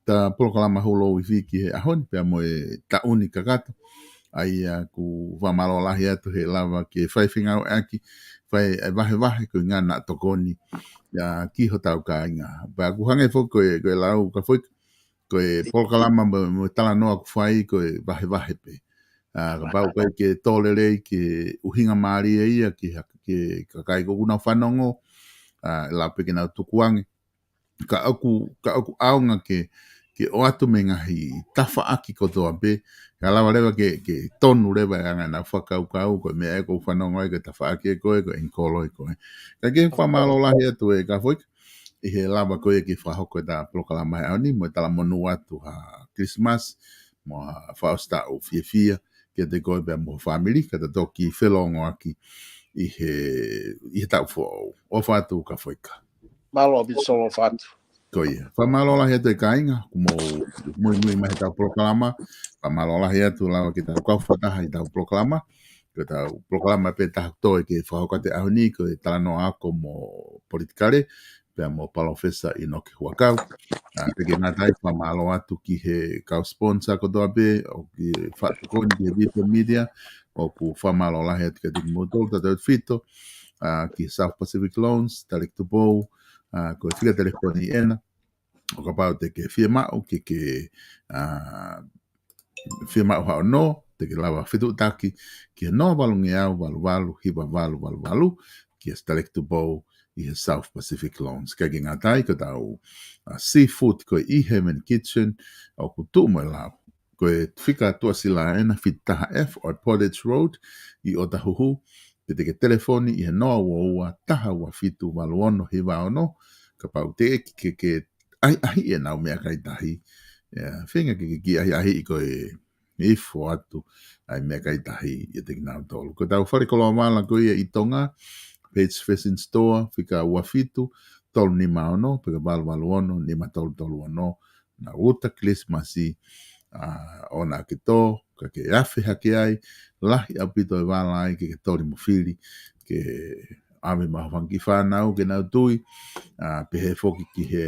ta polokalama Hulu ʻo e Fiki he ʻaho ni pea mo e taʻu ni kakato. ʻA ia ʻoku fakamālō lahi atu he lava ke fai fengāueʻaki, fai e vahevahe ko e ngaahi tokoni ia ki hotau kāinga. Pea ʻoku hangē foki ko e, ko e lau Kafoika, ko e polokalama mo, mo e talanoa ʻoku fai ko e vahevahe pē. ʻA, kapau ʻoku ʻikai ke tō lelei ki he ʻuhinga mālie ia ki ha, ki he kakai ʻoku nau fanongo, ʻa, ʻe lava pē ke nau tukuange. Ka ʻoku, ka ʻoku ʻaonga ke, ke ʻoatu mei he ngaahi tafaʻaki kotoa pē, ka lava leva ke, ke tonu leva e anga ʻenau fakakaukau, ko e meʻa ē ʻoku ou fanongo ai, ko e tafaʻaki ē ko ē, ko e ʻengikolo ē ko ē. Ka ke fakamālō lahi atu ē Kafoika, ʻi he lava ko ia ke fakahoko ʻeta polokalama he ʻaho ni, mo e talamonū atu ha Kilisimasi, mo ha fakaʻosi taʻu fiefia, kiate koe pea mo ho fāmili, ka ta toki felōngoaki ʻi he, ʻi he taʻu foʻou. ʻOfa atu Kafoika. Mālō ʻaupito Solo, ʻofa atu. Ko ia. Fakamālō lahi atu e kāinga, ʻoku mou muimui mai heʻetau polokalama. Fakamālō lahi atu lava ke tau kau fakataha ʻi heʻetau polokalama. Ko ʻetau polokalama pē taha kotoa ē ke fakahoko atu he ʻaho ni, ko e talanoa ako mo politikale, pea mo Palōfesa ʻInoke Huʻakau. ʻA, pea ʻikai ke ngata ai, fakamālō atu ki he kau sponsor kotoa pē, ʻoku fakatokoni ki he Vipo Media, ʻoku fakamālō lahi atu kiate kimoutolu tautautefito, ʻa, ki he South Pacific Loans, Taleki Tupou, ʻa, ko e fika telefoni ʻena, ʻo kapau te ke fiemaʻu ke ke, ʻa, fiemaʻu haʻo nō, te ke lava fetuʻutaki ki he noa valungeau valu valu hiva valu valu valu, ki he Taleki Tupou ʻi he South Pacific Loans. ʻIkai ke ngata ai, ko ʻetau, ʻa, seafood ko e ʻi Heaven Kitchen, ʻoku tuʻu mo e lau. Ko e fika tuʻasila ʻena fitu taha F ʻo e Portage Road ʻi ʻŌtāhuhu, pe te ke telefoni ʻi he noa ua ua taha ua fitu valu ono hiva ono, kapau te ke, ke ʻahiʻahiʻi ʻenau meʻakai tahi. ʻIa, feinga ke, ke kiʻi ʻahiʻahiʻi ko e ifo atu ʻa e meʻakai tahi ʻiate kinautolu. Ko ʻetau fale koloa vala ko ia ʻi Tonga, Paige Fashion Store, fika ua fitu tolu nima ono, pe ko e valu valu ono nima tolu tolu ono, naʻa uta Kilisimasi, ʻa, ʻoua naʻa ke tō, ka ke afe hake ai, lahi ʻaupito e vala ai ke ke toli mo fili, ke ʻave maʻa ho fanga kiʻi fānau ke nau tui, ʻa, pehē foki ki he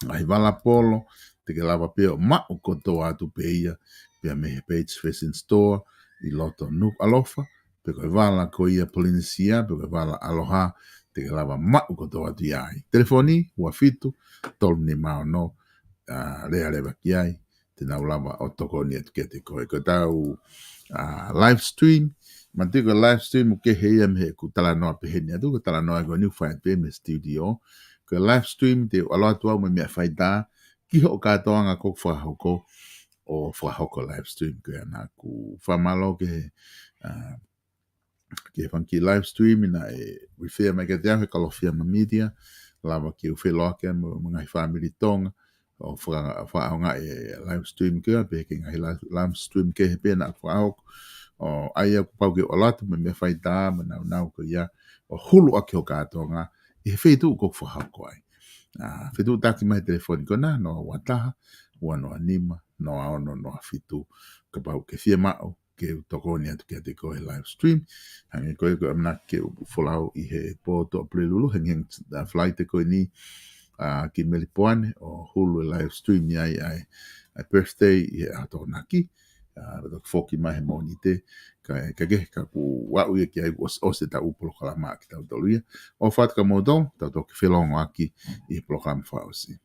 ngaahi vala polo, te ke lava pē ʻo maʻu kotoa atu pē ia, pea mei he Paige Fashion Store ʻi loto Nukuʻalofa, pe ko e vala ko ia Polinisia, pe ko e vala ʻAloha, te ke lava maʻu kotoa atu ia ai. Telefoni, ua fitu tolu nima ono, ʻa, lea leva ki ai, te nau lava ʻo tokoni atu kiate koe. Ko ʻetau, ʻa, live stream, manatuʻi ko e live stream ʻoku kehe ia mei heʻeku talanoa pehē ni atu, ko e talanoa ko eni ʻoku fai atu pē mei he studio. Ko e live stream te u ʻalu atu au mo e meʻa faitā ki hoʻo kātoanga ʻoku fakahoko, ʻo fakahoko live stream ko ia. Naʻa ku fakamālō ki he, ʻa, ki he fanga kiʻi live stream naʻe refer mai kiate au he Kalofiama Media, lava ke u feʻiloaki mo, mo e ngaahi fāmili Tonga, ʻo faka-, fakaʻaongaʻi e live stream ko ia, pehē ki he ngaahi live, live stream kehe pē naʻa ku fakahoko. ʻO ʻai ʻoku pau ke u ʻalu atu mo e meʻa faitā, mo e nāunau ko ia, ʻo hulu ʻaki ho kātoanga ʻi he feituʻu ʻoku fakahoko ai. ʻA, fetuʻutaki mai he telefoni ko ena, noa ua taha, ua noa nima, noa ono noa fitu. Kapau ʻoku ke fiemaʻu ke u tokoni atu kiate koe he live stream, hangē ko ia ko e ʻamanaki ke u folau ʻi he pō Tuʻapulelulu, hangē, hangē, ʻa, Falaite ko eni, ʻa, ki Melipoane, ʻo hulu e live stream ʻi ai ʻa e, ʻa e birthday ʻi he ʻaho Tokonaki, ʻa, pea toki foki mai he Mōnite, kae, kae kehe, ka kuo aʻu ia ki ai, ʻosi, ʻosi ʻetau polokalama ʻa kitautolu ia. ʻOfa atu kia moutolu, tau toki felongoaki ʻi he polokalama fakaʻosi.